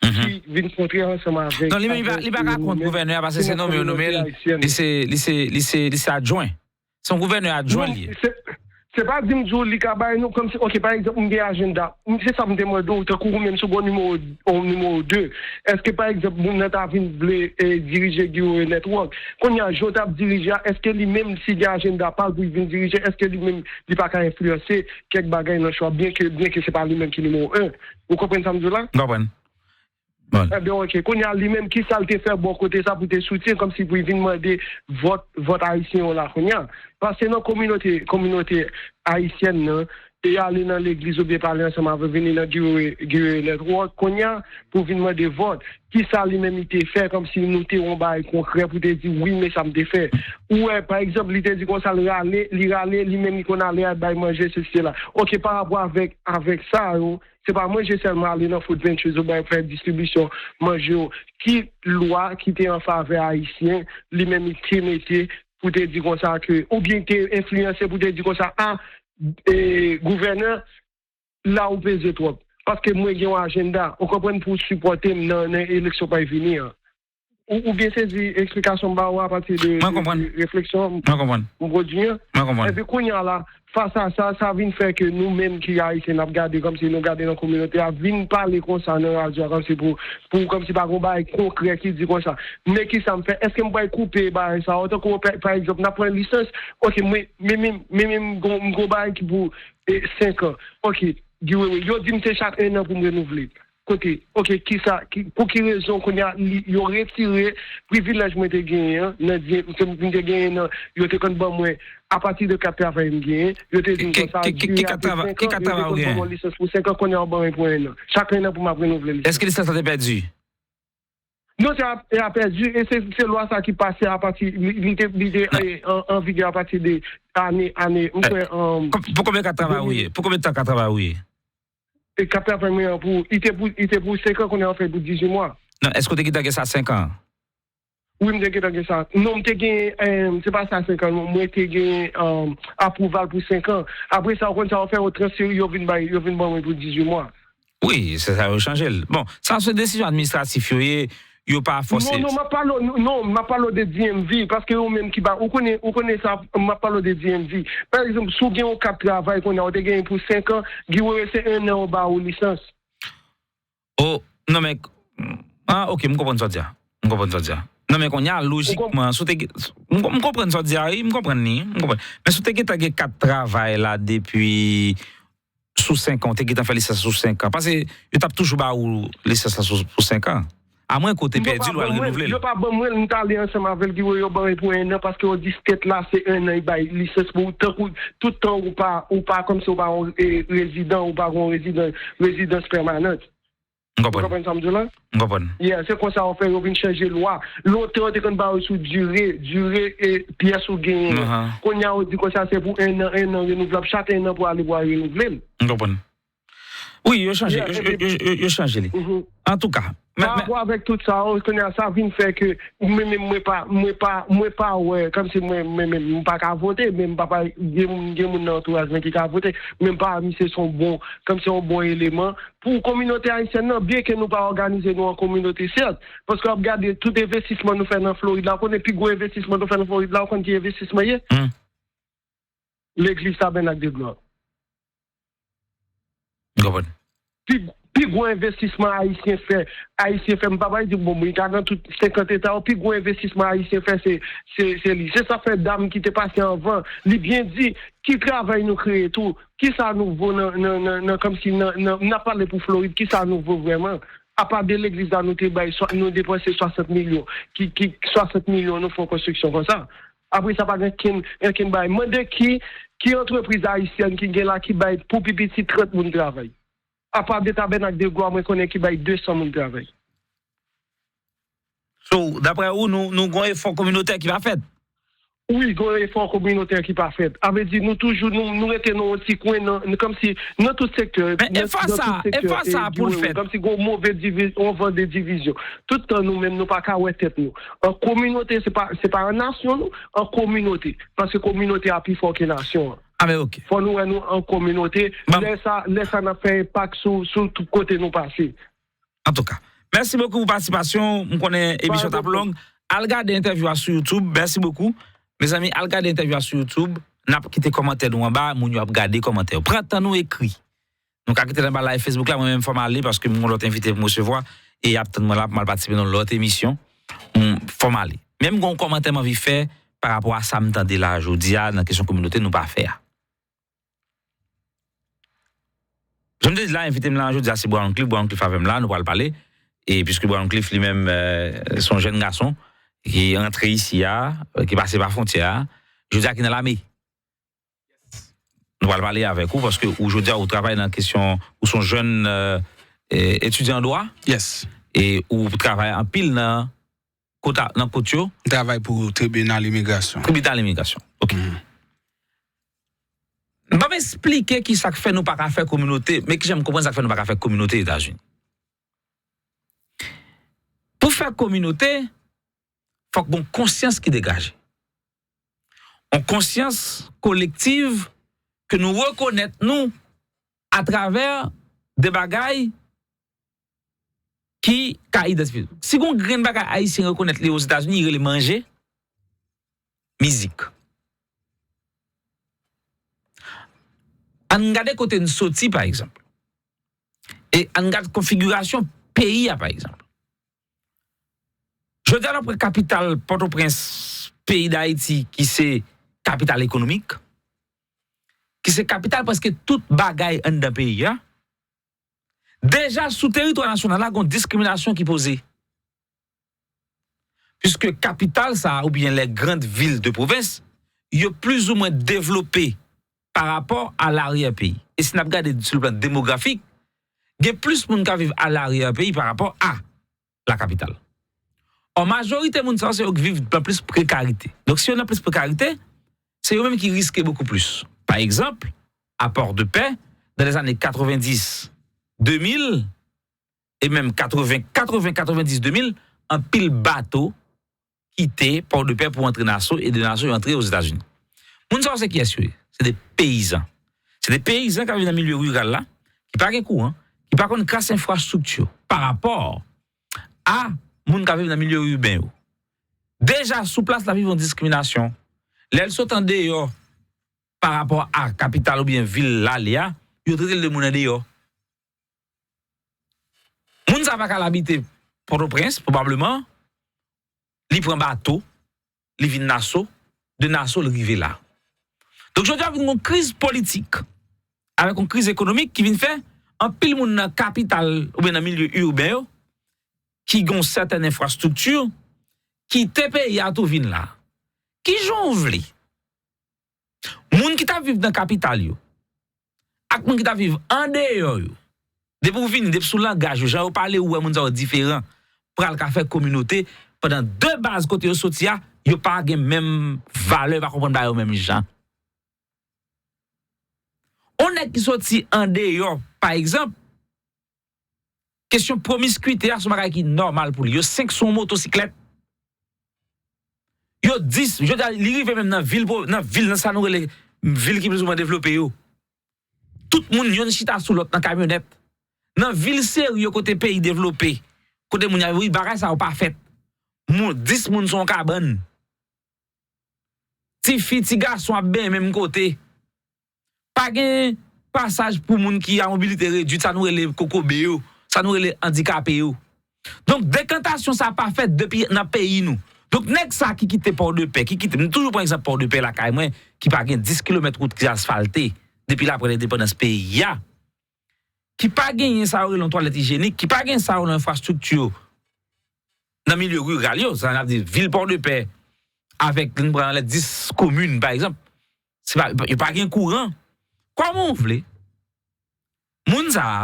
Ki vin kontrè ansanm avèk, non, li menm, li pa, li pa ka kont gouvènè a, paske se nonmen yo nonmen l, li se, li se, li se, li se adjwen. Se yon gouvènè adjwen li ye. Se, se pa di m di w li ka bay nou kòmsi, ok, pa egzanp, m gen ajanda. M, se sa m te mande w, tankou ou menm sou bon nimewo, yon nimewo de. Èske, pa egzanp, moun nan ta vin vle, e, dirije Giveaway Network? Kounye a, jan w t ap dirije a, èske li menm, si gen ajanda pa l pou l vin dirije, èske li menm, li pa ka enfliyanse kèk bagay nan chwa, byenke, byenke se pa li menm ki nimewo en? Ou konprann sa m di w la? M konprann. Bon. Ebyen, ok. Kounye a, li menm, ki sa l te fè bò kote sa pou te soutyen, kòmsi pou l vin mande vòt, vòt ayisyen yo la kounye a? Pase nan kominote, kominote ayisyèn nan, e ale nan legliz oubyen pale ansanm avè, vini nan Giveaway, Giveaway Network, kounye a, pou vin mande vòt. Ki sa li menm li te fè, kòmsi nou te yon bagay konkrè pou te di, wi, men sa m te fè. Ou wè, pa egzanp, li te di konsa, l rale, li rale, li menm li konn ale al bay manje, sesi, sela. Ok, pa rapò avèk, avèk sa yo, se pa manje sèlman ale nan Food Pantries ou bay fè distribisyon manje yo. Ki lwa ki te an favè ayisyen, li menm li te mete pou te di konsa ke, oubyen te enfliyanse pou te di konsa, a, e, gouvènè, la ou peze twòp. Paske mwen gen yon ajanda, ou konprann, pou sipòte m nan, nan eleksyon k ap vini an. ou, ou byen sezi eksplikasyon m ba ou apati de, Mwen konprann. de refleksyon Mwen konprann. m pwodui an. Mwen konprann. Epi kounye a la, fas a sa, sa vin fè ke nou menm ki Ayisyen, n ap gade kòmsi nou gade nan kominote a, vin pale konsa nan radyo a, kòmsi pou, pou kòmsi pa gon bagay konkrè ki di konsa. Men ki sa m fè? Èske m pral koupe bagay sa? Otankou, pa, pa egzanp, n ap pran lisans. Ok, mwen, men, men, men, men, m gon, m gon bagay ki pou e, senk an. Ok, Guy Wewe, yo di m se chak en an pou m renouvle. Kote, ok, kisa, ki, pou ki rezon kounye a li, yo retire privilèj mwen te genyen an, nan di, m te, m te genyen nan, yo te konn ban mwen, apati de kat travay m genyen, yo te di m Ki- konsa, ki- ki- dire ki a kat te travay- senk ki an, kat yo te travay ou konn ban genyen? mwen lisans pou senk an, kounye a yo ban mwen pou en an. Chak en an pou m ap renouvle lisans. Èske lisans la te pèdi? Non, se a, se a pèdi, e se, se lwa sa ki pase apati, li, li te, li te e, an, an vigè apati de ane, ane, m kwè, um, Pou konbyen kat travay ou ye? Pou konbyen tan kat travay ou ye? E kat travay mwen an pou, li te pou, li te pou senk an, kounye a fè pou dizuit mwa. Non, èske ou te gentan gen sa senk an? Wi, m te gentan gen sa. Non, m te gen, um, se pa sa senk an, non, mwen te gen um, apwouval pou senk an. Apre sa, ou konn sa yo fè, yo transfere, yo vin bay, yo vin ban mwen pou dizuit mwa. Wi, se sa yo chanje l. Bon, sa se desizyon administratif yo ye, yo pa fòse. Non, non, m ap pale, non, m ap pale de D M V, paske yo menm ki ba, ou konnen, ou konnen sa, m ap pale de D M V. Pa egzanp, si w gen yon kat travay kounye a, ou te genyen pou senk an, Guy Wewe se en an yo ba ou lisans. Oh, non, men, ah, ok, m konprann sa w di a. M konprann sa w di a. Non, men kounye a, lojikman, si w te gen, m, m konprann sa w di a, wi, m konprann li, m konprann. Men si w te gentan gen kat travay la depi sou senk an, ou te gentan fè lisans sou senk an. Paske yo t ap toujou ba ou lisans la sou, pou senk an. Amwen ke w te pèdi l, w al renouvle l. Yo pa ban mwen, m t ale ansanm avè l, Guy Wewe, yo ban mwen pou en an, paske yo di state la, se en an, y bay lisans pou ou, tankou, tout tan ou pa, ou pa, kòmsi ou pa yon e, rezidan, ou pa yon rezidan, rezidans pèmanan. M Ou konprann. konprann sa m di w la? M konprann. Yeah, se konsa yo fè, yo vin chanje lwa. Lontan, yo te konn ba yo sou dire, dire e pyès ou genyen. Ahan. Kounye a, yo di konsa, se pou en an, en an renouvlab. Chak en an pou ale pou al renouvle l. M konprann. Wi, yo chanje, Yeah, yo, epi- yo, yo, yo chanje li. Mhm. Antouka, men, Pa men, rapò avèk tout sa, yo konnen sa vin fè ke mwen menm mwen pa mwen pa mwen pa wè kòmsi mwen mwen menm m pa ka vote, men m pa pa gen moun gen moun nan antouraj mwen ki ka vote, men m pa misye se yon bon kòmsi yon bon eleman pou kominote ayisyèn nan, byen ke nou pa òganize nou an kominote sèt, paske w ap gade tout envestisman nou fè nan Florid la, ou konnen pi gwo envestisman nou fè nan Florid la, ou konn ki envestisman ye? Hmm. Legliz Tabènak de Glwa. M konprann. Pi, pi gwo envestisman Ayisyen fè, Ayisyen fè, m pa pral di bon, mwen ka nan tout senkant eta yo, pi gwo envestisman Ayisyen fè se, se, se li. Se sa fè dam ki te pase anvan, li byen di, ki travay nou kreye tou, ki sa nou vo nan, nan, nan, nan kòmsi nan, nan, n ap pale pou Florid, ki sa nou vo vrèman? Apa de legliz la nou te bay, swa, nou depanse swasant milyon, ki, ki, swasant milyon nou fè yon konstriksyon konsa. Apre sa pa gen kenn, gen kenn bagay. Mande ki, ki antrepriz ayisyèn ki gen la ki bay pou pi piti trant moun travay. Apa de Tabènak de Glwa mwen konnen ki bay de san moun travay. So, daprè ou, nou, nou gon efò kominotè ki pa fèt? Wi, gon efò kominotè ki pa fèt. A vle di nou toujou, nou, nou rete nan yon ti kwen, nan, nan, kòmsi nan tout sektè. Men efò sa, efò sa pou l fèt. Kòmsi gon move divizyon, yon van de divizyon. Tout tan nou menm nou pa ka wè tèt nou. An kominote, se pa, se pa an nasyon nou, an kominote. Paske kominote a pi fò ke nasyon an. Ah, men ok. Fò nou wè nou an kominote. Lè sa, lè sa n ap fè enpak sou, sou tout kote nou pase. Antouka, mèsi bokou pou patisipasyon. M konnen emisyon t ap long. Al gade entèvyou a sou YouTube. Mèsi bokou. Mezanmi, al gade entèvyou a sou YouTube. N ap kite kòmantè nou anba. Moun yo ap gade kòmantè yo. Pran tan nou ekri. Nou ka kite l anba live Facebook la. Mwen menm fò m ale paske m gon lòt envite pou m resevwa. E y ap tann mwen la pou m al patisipe nan lòt emisyon. M, fò m ale. Men m gon kòmantè m anvi fè pa rapò a sa m tande la jodi a nan kesyon kominote nou pa fè a. Jan m te di la, envite m la jodi a se Brown Cliff. Brown Cliff avè m la, nou pral pale. E piske Brown Cliff li menm, euh, se yon jèn gason ki rantre isi a, euh, ki pase pa fwontyè a, jodi a ki nan lame. Nou pral pale avèk ou paske ou jodi a ou travay nan kesyon, ou se yon jèn, euh, eh, etidyan an dwa. Yes. E ou travay anpil nan kot a, nan kot yo. M travay pou tribinal imigrasyon. Tribinal imigrasyon. Ok. M p ap esplike ki sa k fè nou pa ka fè kominote, men ki jan m konprann sa k fè nou pa ka fè kominote Etazini. Pou fè kominote, fòk gon konsyans ki degaje. Yon konsyans kolektiv ke nou rekonèt nou atravè de bagay ki ka idantifye. Si gon grenn bagay Ayisyen rekonèt li Ozetazini, li rele manje, mizik. Ann gade kote n soti, pa egzanp. E ann gade konfigirasyon peyi a, pa egzanp. Jodi a, n ap pran kapital Pòtoprens, peyi Dayiti, ki se kapital ekonomik, ki se kapital prèske tout bagay anndan peyi a. Deja, sou teritwa nasyonal la, gon diskriminasyon ki poze. Puiske kapital sa a, oubyen les grandes villes de province, yo plizoumwen devlope pa rapò a laryè peyi. E si n ap gade sou le plan demografik, gen plis moun k ap viv a laryè peyi pa rapò a la kapital. An majorite moun sa yo, se yo k viv nan plis prekarite. Donk, si yo nan plis prekarite, se yo menm ki riske bokou plis. Pa egzanp, a Pòdepè, nan lèzane katrevenndis, de mil, e menm katreven, katreven, katrevenndis, de mil, anpil bato kite Pòdepè pou antre Naso, e de Naso yo antre Ozetazini. Moun sa yo se kiyès yo ye? Se de peyizan. Se de peyizan k ap viv nan milye riral la, ki pa gen kouran, ki pa konn kras enfrastrikti pa rapò a moun k ap viv nan milye iben yo. Deja, sou plas la, viv yon diskriminasyon. Lè l sot andeyò pa rapò a kapital oubyen vil l ale a, yo trete l de moun andeyò. Moun sa pa ka al abite Pòtoprens, pwobableman, li pran bato, li vin Naso, de Naso, li rive la. Donk, jodi a, vin yon kriz politik, avèk yon kriz ekonomik ki vin fè anpil moun nan kapital oubyen nan milye iben yo, ki gen yon sètèn enfrastrikti, kite peyi a tou vin la. Ki jan w vle? Moun ki t ap viv nan kapital yo, ak moun ki t ap viv andeyò yo, depi w vini, depi sou langaj yo, jan yo pale, ou wè moun sa yo diferan, pral ka fè kominote, pandan de baz kote yo soti a, yo pa gen menm valè, yo pa konprann bagay yo menm jan. On nèg ki soti andeyò, pa egzanp, kesyon pwomiskwite a se yon bagay ki nòmal pou li. Yo senk sou yon motosiklèt. Yo dis, jodi a, li rive menm nan vil, nan vil, nan sa nou rele vil ki plizoumwen devlope yo. Tout moun, yonn chita sou lòt nan kamyonèt. Nan vil serye kote peyi devlope, kote moun y ap viv, bagay sa yo pa fèt. Moun, dis moun sou yon kabann. Tifi, ti gason ap benyen menm kote. Pa gen pasaj pou moun ki a mobilite redwit, sa nou rele kokobe yo, sa nou rele andikape yo. Donk, dekantasyon sa pa fèt depi nan peyi nou. Donk, nèg sa ki kite Pòdepè, ki kite, m toujou pran egzanp Pòdepè lakay mwen, ki pa gen dis kilomèt wout ki asfalte depi l ap pran lendepandans peyi a, ki pa genyen sa yo rele yon twalèt ijyenik, ki pa gen sa yo rele enfrastrikti nan milye riral yo, sa n ap di vil Pòdepè, avèk, n pran lè dis komin, pa egzanp, se pa, yo pa gen kouran. Kòman w vle moun sa a,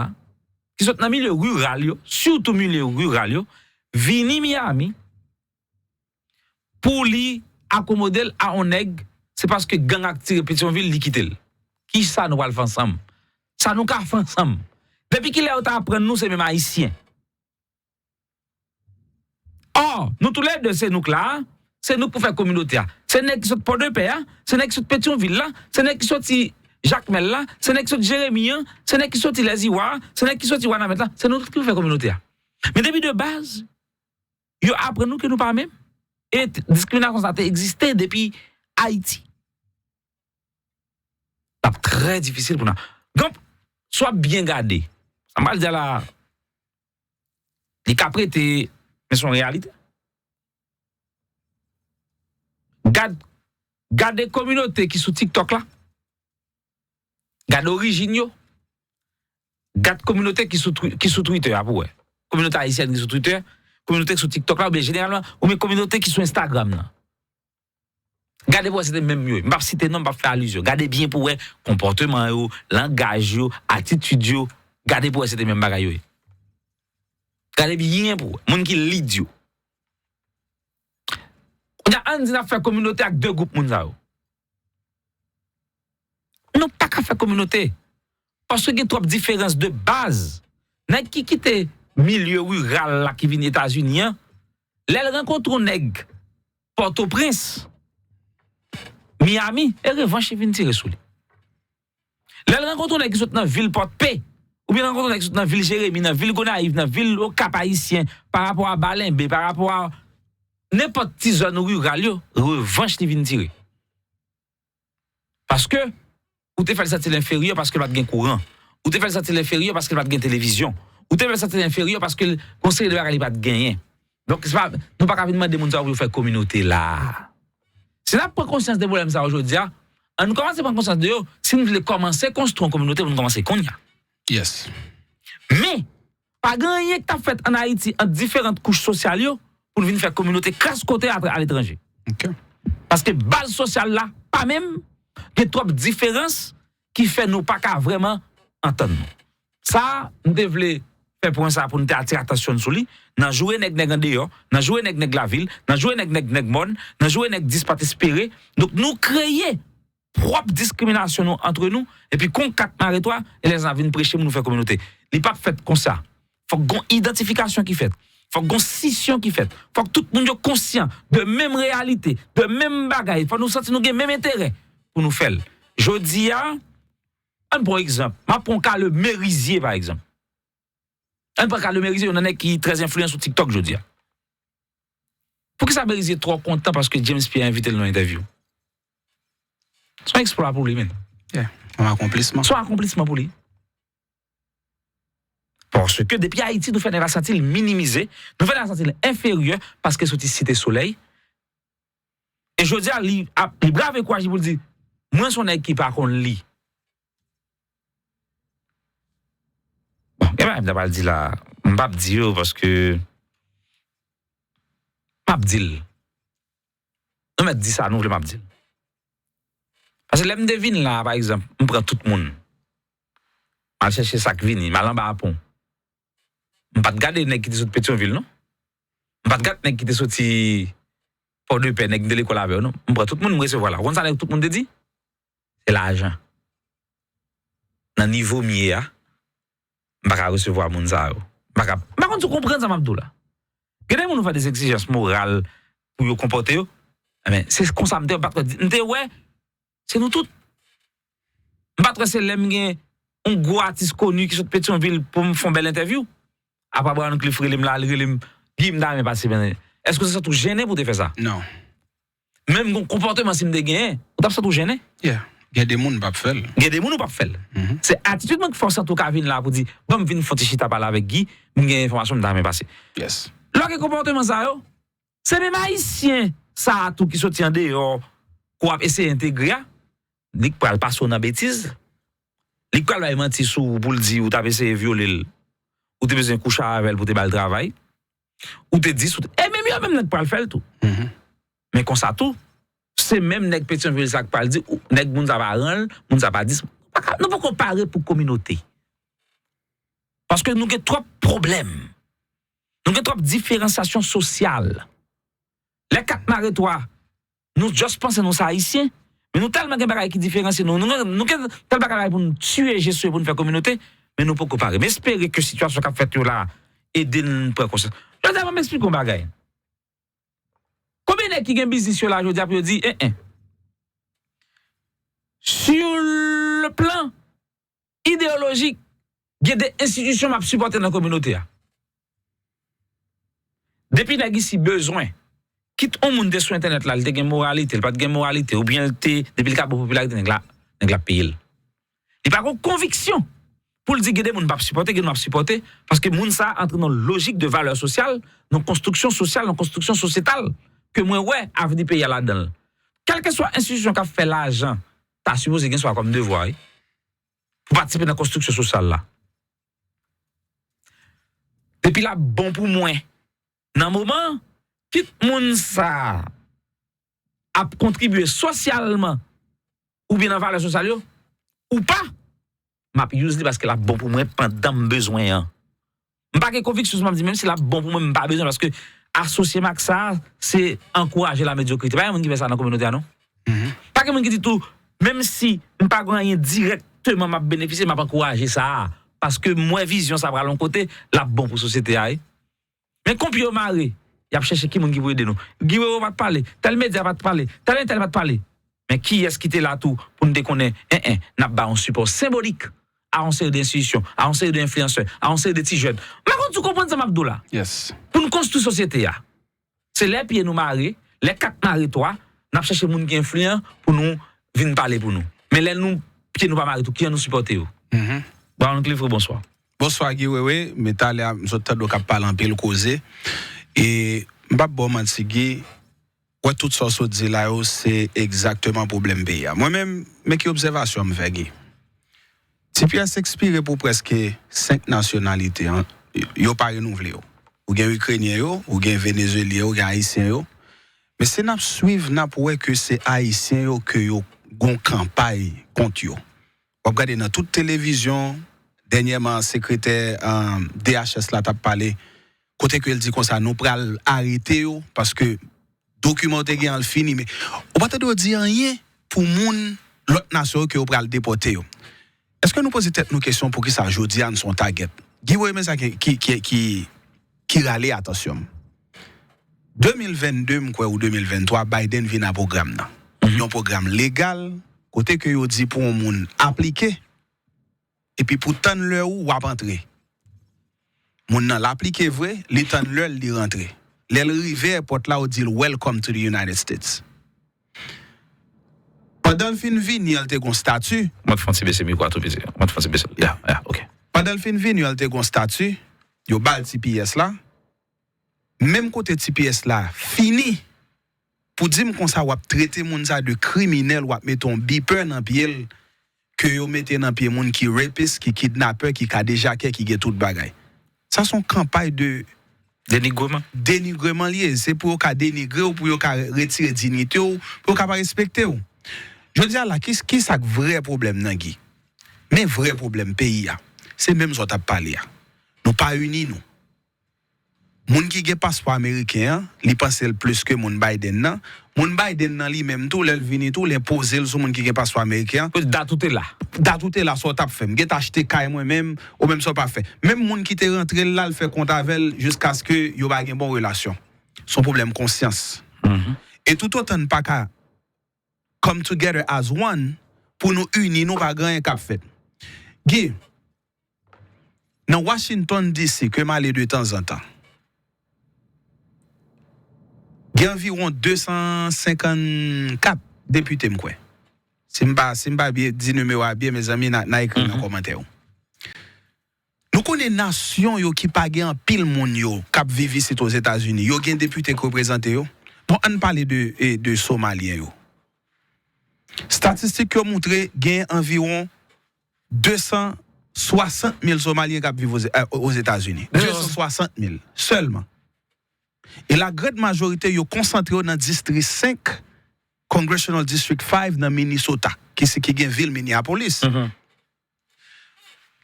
ki sot nan milye riral yo, sitou milye riral yo, vini Miami pou li akomode l a on nèg, se paske gang ak tire Petyonvil, li kite l. Kisa nou pral fè ansanm? Sa nou ka fè ansanm? Depi kilè yo ta aprann nou se menm Ayisyen? Ò, nou toulède se nou k la a, se nou k pou fè kominote a. Se nèg ki sot Pòdepè a, se nèg ki sot Petyonvil la, se nèg ki soti Jakmèl la, se nèg ki soti Jeremi an, se nèg ki soti Lèziwa a, se nèg ki soti Wanament la, se nou tout ki pou fè kominote a. Men depi de baz, yo aprann nou ke nou pa menm. E t-, diskriminasyon sa te egziste depi Ayiti. L ap trè difisil pou n a. Donk, si w ap byen gade, sa m pral di a la, li ka prete, men se yon reyalite. Gad, gade kominote ki sou TikTok la. Gade orijin yo. Gad kominote ki sou Twi-, ki sou Twitter a pou wè. Kominote ayisyèn ki sou Twitter, kominote ki sou TikTok la, oubyen jeneralman, oubyen kominote ki sou Instagram nan. Gade pou wè se te menm yo ye. M p ap site non, m p ap fè alizyon. Gade byen pou wè konpòteman yo, langaj yo, atitid yo. Gade pou wè se te menm bagay yo ye. Gade byen pou wè. Moun ki lead yo. Kounye a, ann di n ap fè kominote ak de gwoup moun sa yo. Nou pa ka fè kominote. Paske gen twòp diferans de baz. Nèg ki kite milye riral la ki vin Etazini an, lè l rankontre yon nèg Pòtoprens, Miami, e revanch li vin tire sou li. Lè l rankontre yon nèg ki sot nan vil Pòdpe, oubyen rankontre nèg sot nan vil Jeremi, nan vil Gonayiv, nan vil Okap Ayisyen, pa rapò a Balenbe, pa rapò a nenpòt ti zòn riral yo, revanch li vin tire. Paske ou te fè l santi l enferyè paske l pa t gen kouran. Ou te fè l santi l enferyè paske l pa t gen televizyon. Ou te fè l santi l enferyè paske l gon seri de bagay li pa t genyen. Donk, se pa, nou pa ka vin mande moun sa yo pou yo fè kominote la. Si n ap pran konsyans de pwoblèm sa yo jodi a, ann nou kòmanse pran konsyans de yo, si n vle kòmanse konstwi yon kominote pou n kòmanse kounye a. Yes. Men, pa gen anyen ki t ap fèt ann Ayiti ant diferan kouch sosyal yo pou n vin fè kominote kras kote a aletranje. Ok. Paske baz sosyal la pa menm, gen twòp diferans ki fè nou pa ka vrèman antann nou. Sa, m te vle fè pwen sa pou n te atire atansyon n sou li, nan joure nèg nèg andeyò, nan joure nèg nèg lavil, nan joure nèg nèg nèg mòn, nan joure nèg dis pa t espere. Donk, nou kreye pwòp diskriminasyon nou antre nou, epi kon kat mare twa, e lè sa vin preche pou nou fè kominote. Li p ap fèt konsa. Fòk gon idantifikasyon ki fèt. Fòk gon sisyon ki fèt. Fòk tout moun yo konsyan de menm reyalite, de menm bagay. Fòk nou santi nou gen menm enterè pou nou fè l. Jodi a, ann pran yon egzanp. M ap pran ka le Merizye, pa egzanp. Ann pran ka le Merizye, youn nan nèg ki trè enfliyan sou TikTok jodi a. Poukisa Merizye twò kontan paske James Pierre envite l nan entèvyou? Se yon eksplwa pou li, men. Yeah. Yon akonplisman. Se yon akonplisman pou li. Paske depi Ayiti, nou fè nèg la santi l minimize, nou fè nèg la santi l enferyè paske soti Site Solèy. E jodi a, li, ap, li brave kouraj li pou l di, mwen se yon nèg ki pa konn li. Bon, gen bagay m ta pral di la, m p ap di yo paske m p ap di l. Nou mèt di sa nou vle, m ap di l. Paske lè m te vin la, pa egzanp, m pran tout moun. M al chèche sa k vini, m al anba pon. M pa t gade nèg ki te sot Petyonvil, non. M pa t gade nèg ki te soti Pòdepè, nèg m te lekòl avè yo, non. M pran tout moun, m resevwa la. Ou konn sa nèg tout moun te di? Se lajan. Nan nivo m ye a, m pa ka resevwa moun sa yo. M pa ka, m pa konn si w konprann sa m ap di w la. Gen de moun ou fè de egzijans moral pou yo konpòte yo. Ebyen, se konsa m te, m pa t wè, m te wè, se nou tout. M pa t wè se lè m gen yon gwo atis koni ki sot Petyonvil pou m fè yon bèl entèvyou. Apa Brown Cliff rele m la, li rele m, Guy, m ta renmen pase, men èske w te santi w jennen pou w te fè sa? Non. Menm gon konpòteman si m te genyen, ou t ap santi w jennen? Yeah. Gen de moun p ap fè l. Gen de moun ou p ap fè l. Se atitid mwen ki fè w santi w ka vin la pou di, ban m vin fè yon ti chita pale avèk Guy, m gen enfòmasyon m ta renmen pase. Yes. Lè w gen konpòteman sa yo, se menm Ayisyen sa a tou ki soti andeyò, ke w ap eseye entegre a, li k pral pase w nan betiz, li k pral bay manti sou ou pou l di ou t ap eseye vyole l, ou te bezwen kouche avè l pou w te ba l travay, ou te di sou, e menm yo menm nan k pral fè l tou. Men konsa tou, se menm nèg Petyonvil sa k pral di, ou, nèg moun sa pa rann, moun sa pa dis, nou poko pare pou kominote. Paske nou gen twòp pwoblèm. Nou gen twòp diferansyasyon sosyal. Lè kat mare twa, nou just panse nou se Ayisyen, men nou tèlman gen bagay ki diferansye nou. Nou gen, nou gen tèl bagay pou nou tiye je sou yo pou nou fè kominote, men nou poko pare. M espere ke sitiyasyon k ap fèt yo la ede n pran konsyans. Jodi a, ban m eksplike yon bagay. Konbyen nèg ki gen biznis yo la jodi a pou yo di, en, en. Sur le plan idéologique, gen de enstitisyon m ap sipòte nan kominote a. Depi nèg isi bezwen, kit yon moun te sou entènèt la, li te gen moralite, li pa t gen moralite, oubyen li te, depi li ka bon popilarite, nèg la, nèg la ap peye l. Li pa gen konviksyon pou l di gen de moun m p ap sipòte, gen de moun m ap sipòte, paske moun sa a antre nan lojik de valè sosyal, nan konstriksyon sosyal, nan konstriksyon sosyetal, ke mwen wè avni peyi a ladan l. Kèlkeswa enstitisyon k ap fè lajan, ta sipoze gen sa kòm devwa, wi, pou patisipe nan konstriksyon sosyal la. Depi l ap bon pou mwen, nan moman, kit moun sa a ap kontribye sosyalman oubyen nan valè sosyal yo, ou pa, m ap use li paske l ap bon pou mwen pandan m bezwen an. M pa gen konviksyon sou m ap di, menm si l ap bon pou mwen, m pa bezwen, paske asosye m ak sa, se ankouraje lamedyokrite. Pa gen moun ki fè sa nan kominote a, non. Pa gen moun ki di tou, menm si m pa gen anyen dirèkteman m ap benefisye, m ap ankouraje sa, paske m wè vizyon sa pral yon kote, l ap bon pou sosyete a, wi. Men kon pye yo mare, y ap chèche ki moun ki pou ede nou. Guy Wewe pa t pale, tèl medya pa t pale, tèl entèl pa t pale. Men kiyès ki te la tou pou n te konnen, en, en, n ap ba yon sipò senbolik a yon seri de enstitisyon, a yon seri de enfliyansè, a yon seri de ti jèn. M pa konn si w konprann sa m ap di w la. Yes. Pou n konstwi sosyete a, se lè pye nou mare, lè kat mare twa, n ap chèche moun ki enfliyan pou nou vin pale pou nou. Men lè nou pye nou pa mare tou, kijan nou sipòte yo? Brown Cliffrey, bonswa. Bonswa Guy Wewe, men talè a m sot tande w k ap pale anpil koze. E m p ap ba w manti Guy, wè tout sa w sot di la yo, se egzakteman pwoblèm peyi a. Mwen menm, men ki obsèvasyon m fè Guy. T P S ekspire pou prèske senk nasyonalite, an, yo pa renouvle yo. Ou gen Ikrenyen yo, ou gen Venezuelyen yo, ou gen Ayisyen yo. Men si n ap swiv, n ap wè ke se Ayisyen yo ke yo gon kanpay kont yo. W ap gade nan tout televizyon, dènyèman sekretè D H S la t ap pale, kote ke l di konsa nou pral arete yo, paske dokiman yo te gen an l fini, men ou pa tande yo di anyen pou moun lòt nasyon yo ke yo pral depòte yo. Èske nou poze tèt nou kesyon poukisa jodi a n se yon tagèt? Guy Wewe, men sa ki, ki, ki, ki, ki rale atansyon m. De mil venn de, m kwè, ou de mil venn twa, Biden vin a pwogram nan. Yon pwogram legal, kote ke yo di pou yon moun aplike, epi pou tann lè ou, w ap antre. Moun nan l aplike vre, li tann lè l, li rantre. Lè l rive èpòt la, yo di l welcome to the United States. Pandan l fin vini an, l te gon stati. Mwen fè yon ti bese mikwo a tou piti. Mwen fè yon ti bese. Ya, ya, ok. Pandan l fin vini an, l te gon stati. Yo ba l T P S la. Menm kote T P S la fini. Pou di m konsa w ap trete moun sa de kriminèl, w ap mete yon beeper nan pye l, ke yo mete nan pye moun ki rapist, ki kidnapè, ki kadejakè, ki gen tout bagay. Sa se yon kanpay de denigreman. Denigreman li ye. Se pou yo ka denigre w, pou yo ka retire diyite w, pou yo ka pa respekte w. Jodi a la, ki, ki sa k vrè pwoblèm nan Guy? Men vrè pwoblèm peyi a. Se menm sa w t ap pale a. Nou pa ini nou. Moun ki gen paspò ameriken an, li panse l plis ke moun Biden nan. Moun Biden nan li menm tou, lè l vini tou, l enpoze l sou moun ki gen paspò ameriken an. Dat ou te la. Dat ou te la, sa w t ap fè? M gentan achte kay mwen menm, ou menm sa w pa fè. Menm moun ki te rantre l la, l fè kont avè l jiskaske yo pa gen bon relasyon. Se yon pwoblèm konsyans. E toutotan n pa ka come together as one pou nou ini nou, pa gen anyen k ap fèt. Guy, nan Washington D C ke m ale de tanzantan, gen anviwon de san senkannkat depite m kwè. Si m pa, si m pa byen di nimewo a byen, mezanmi, n a, n a ekri nan kòmantè yo. Nou konnen nasyon yo ki pa gen anpil moun yo k ap viv isit Ozetazini, yo gen depite k reprezante yo? Bon, ann pale de, e, de Somalyen yo. Statistik yo moutre gen anviwon de san swasant mil Somalyen k ap viv Oze-, e, Ozetazini. De san swasant mil sèlman. E la grand majorite yo konsantre yo nan distri senk, Congressional District five nan Minnesota, ki se, ki gen vil Minneapolis.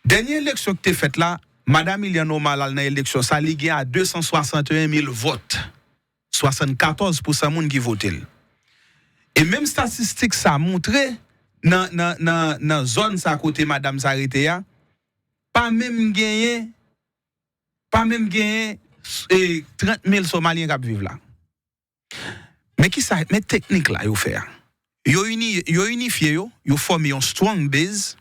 Dènye eleksyon ki te fèt la, Madan Ilhan Omar al nan eleksyon sa, li gen a de san swasant e en mil vòt. Swasannkatòz pousan moun ki vote l. E menm statistik sa moutre nan, nan, nan, nan zòn sa kote madanm sa rete a, pa menm genyen, pa menm genyen, e, trant mil Somalyen k ap viv la. Men kisa, men teknik la yo fè a. Yo ini, yo inifye yo, yo fòme yon strong base,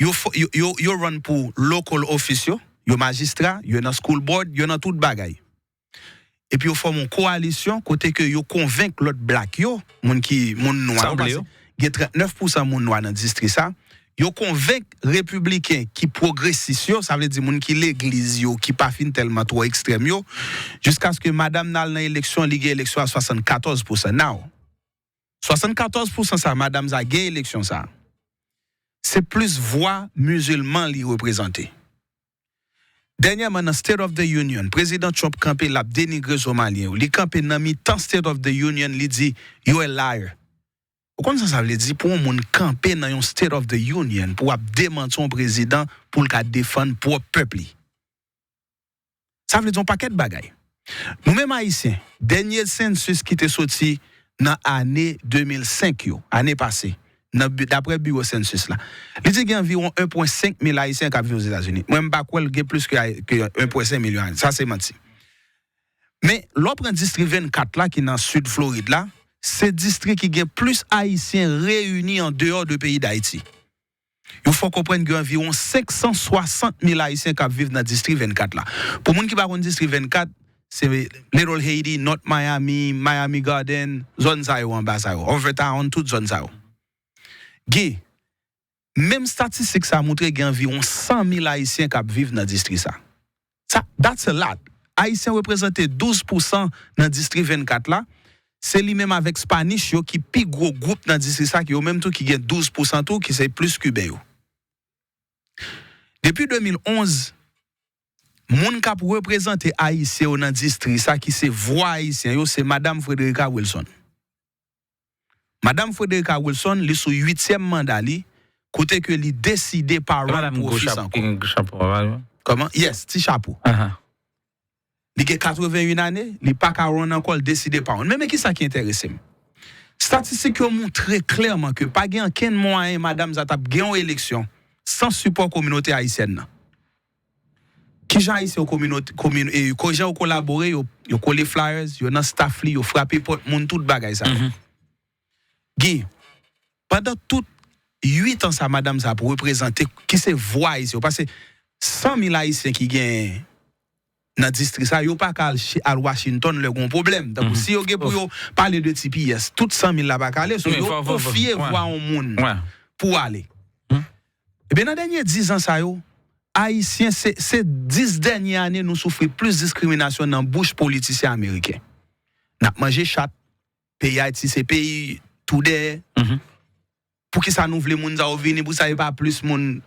yo, fò- yo, yo, yo run pou local office yo, yo majistra, yo nan school board, yo nan tout bagay. Epi yo fòme yon kowalisyon kote ke yo konvenk lòt black yo, moun ki, moun nwa yo, paske gen trannèf pousan moun nwa nan distri sa, yo konvenk repibliken ki pwogresis yo, sa vle di moun ki legliz yo, ki pa fin tèlman twò ekstrèm yo, jiskaske madanm nan al nan eleksyon, li gen eleksyon a swasannkatòz pousan. Now, swasannkatòz pousan sa, madanm sa gen eleksyon sa, se plis vwa mizilman li reprezante. Dènyèman, nan State of the Union, Prezidan Trump kanpe, l ap denigre Somalyen yo. Li kanpe nan mitan State of the Union, li di, "You're a liar." Ou konn sa sa vle di pou yon moun kanpe nan yon State of the Union pou w ap demanti yon prezidan pou l ka defann pwòp pèp li? Sa vle di yon pakèt bagay. Nou menm Ayisyen, dènye census ki te soti nan ane de mil senk yo, ane pase, nan bi- daprè biwo census la, li di gen anviwon en pwen senk mil Ayisyen k ap viv Ozetazini. Mwen, m pa kwè l gen plis ke, ke en pwen senk milyon Ayisyen. Sa se manti. Men, lè w pran distri vennkat la ki nan sid Florid la, se distri ki gen plis Ayisyen reyini an deyò de peyi Dayiti. Yo fè w konprann gen anviwon senk san swasant mil Ayisyen k ap viv nan Distri vennkat la. Pou moun ki pa konn Distri vennkat, se Little Haiti, North Miami, Miami Garden, zòn sa yo anba sa yo, Overtown, tout zòn sa yo. Guy, menm statistik sa montre gen anviwon san mil Ayisyen k ap viv nan distri sa. Sa, that's a lot. Ayisyen reprezante douz pousan nan distri vennkat la. Se li menm avèk Spanish yo ki pi gwo gwoup nan distri sa, ki yo menm tou ki gen douz pousan tou, ki se plis Kiben yo. Depi de mil onz, moun k ap reprezante Ayisyen yo nan distri sa, ki se Vwa Ayisyen yo, se Madanm Frederica Wilson. Madanm Frederica Wilson, li sou uityèm manda li, kote ke li deside pa run pou ofis ankò. Kòman? Yes, ti chapo. Li gen katrevenn ane, li pa ka run ankò, li deside pa run. Men, men kisa ki enterese m. Statistik yo montre klèman ke pa gen ankenn mwayen madanm sa t ap gen yon eleksyon san sipò kominote ayisyèn nan. Kijan Ayisyen yo kominote, komin, e, kijan yo kolabore, yo, yo kole flyers, yo nan staff li, yo frape pòt moun, tout bagay sa yo. Guy, pandan tout uit an sa madanm sa ap reprezante, ki se Vwa Ayisyen yo, paske san mil Ayisyen ki gen nan distri sa, yo pa ka al, al Washington lè gon pwoblèm. Tankou si yo gen pou yo pale de T P S, tout san mil la pa ka ale, so yo konfye Vwa yon moun pou ale. Ebyen, nan dènye diz an sa yo, Ayisyen, se, se dis dènye ane nou soufri plis diskriminasyon nan bouch politisyen ameriken. N ap manje chat, peyi Ayiti se peyi tou dèyè. Poukisa nou vle moun sa yo vini? Poukisa e pa plis moun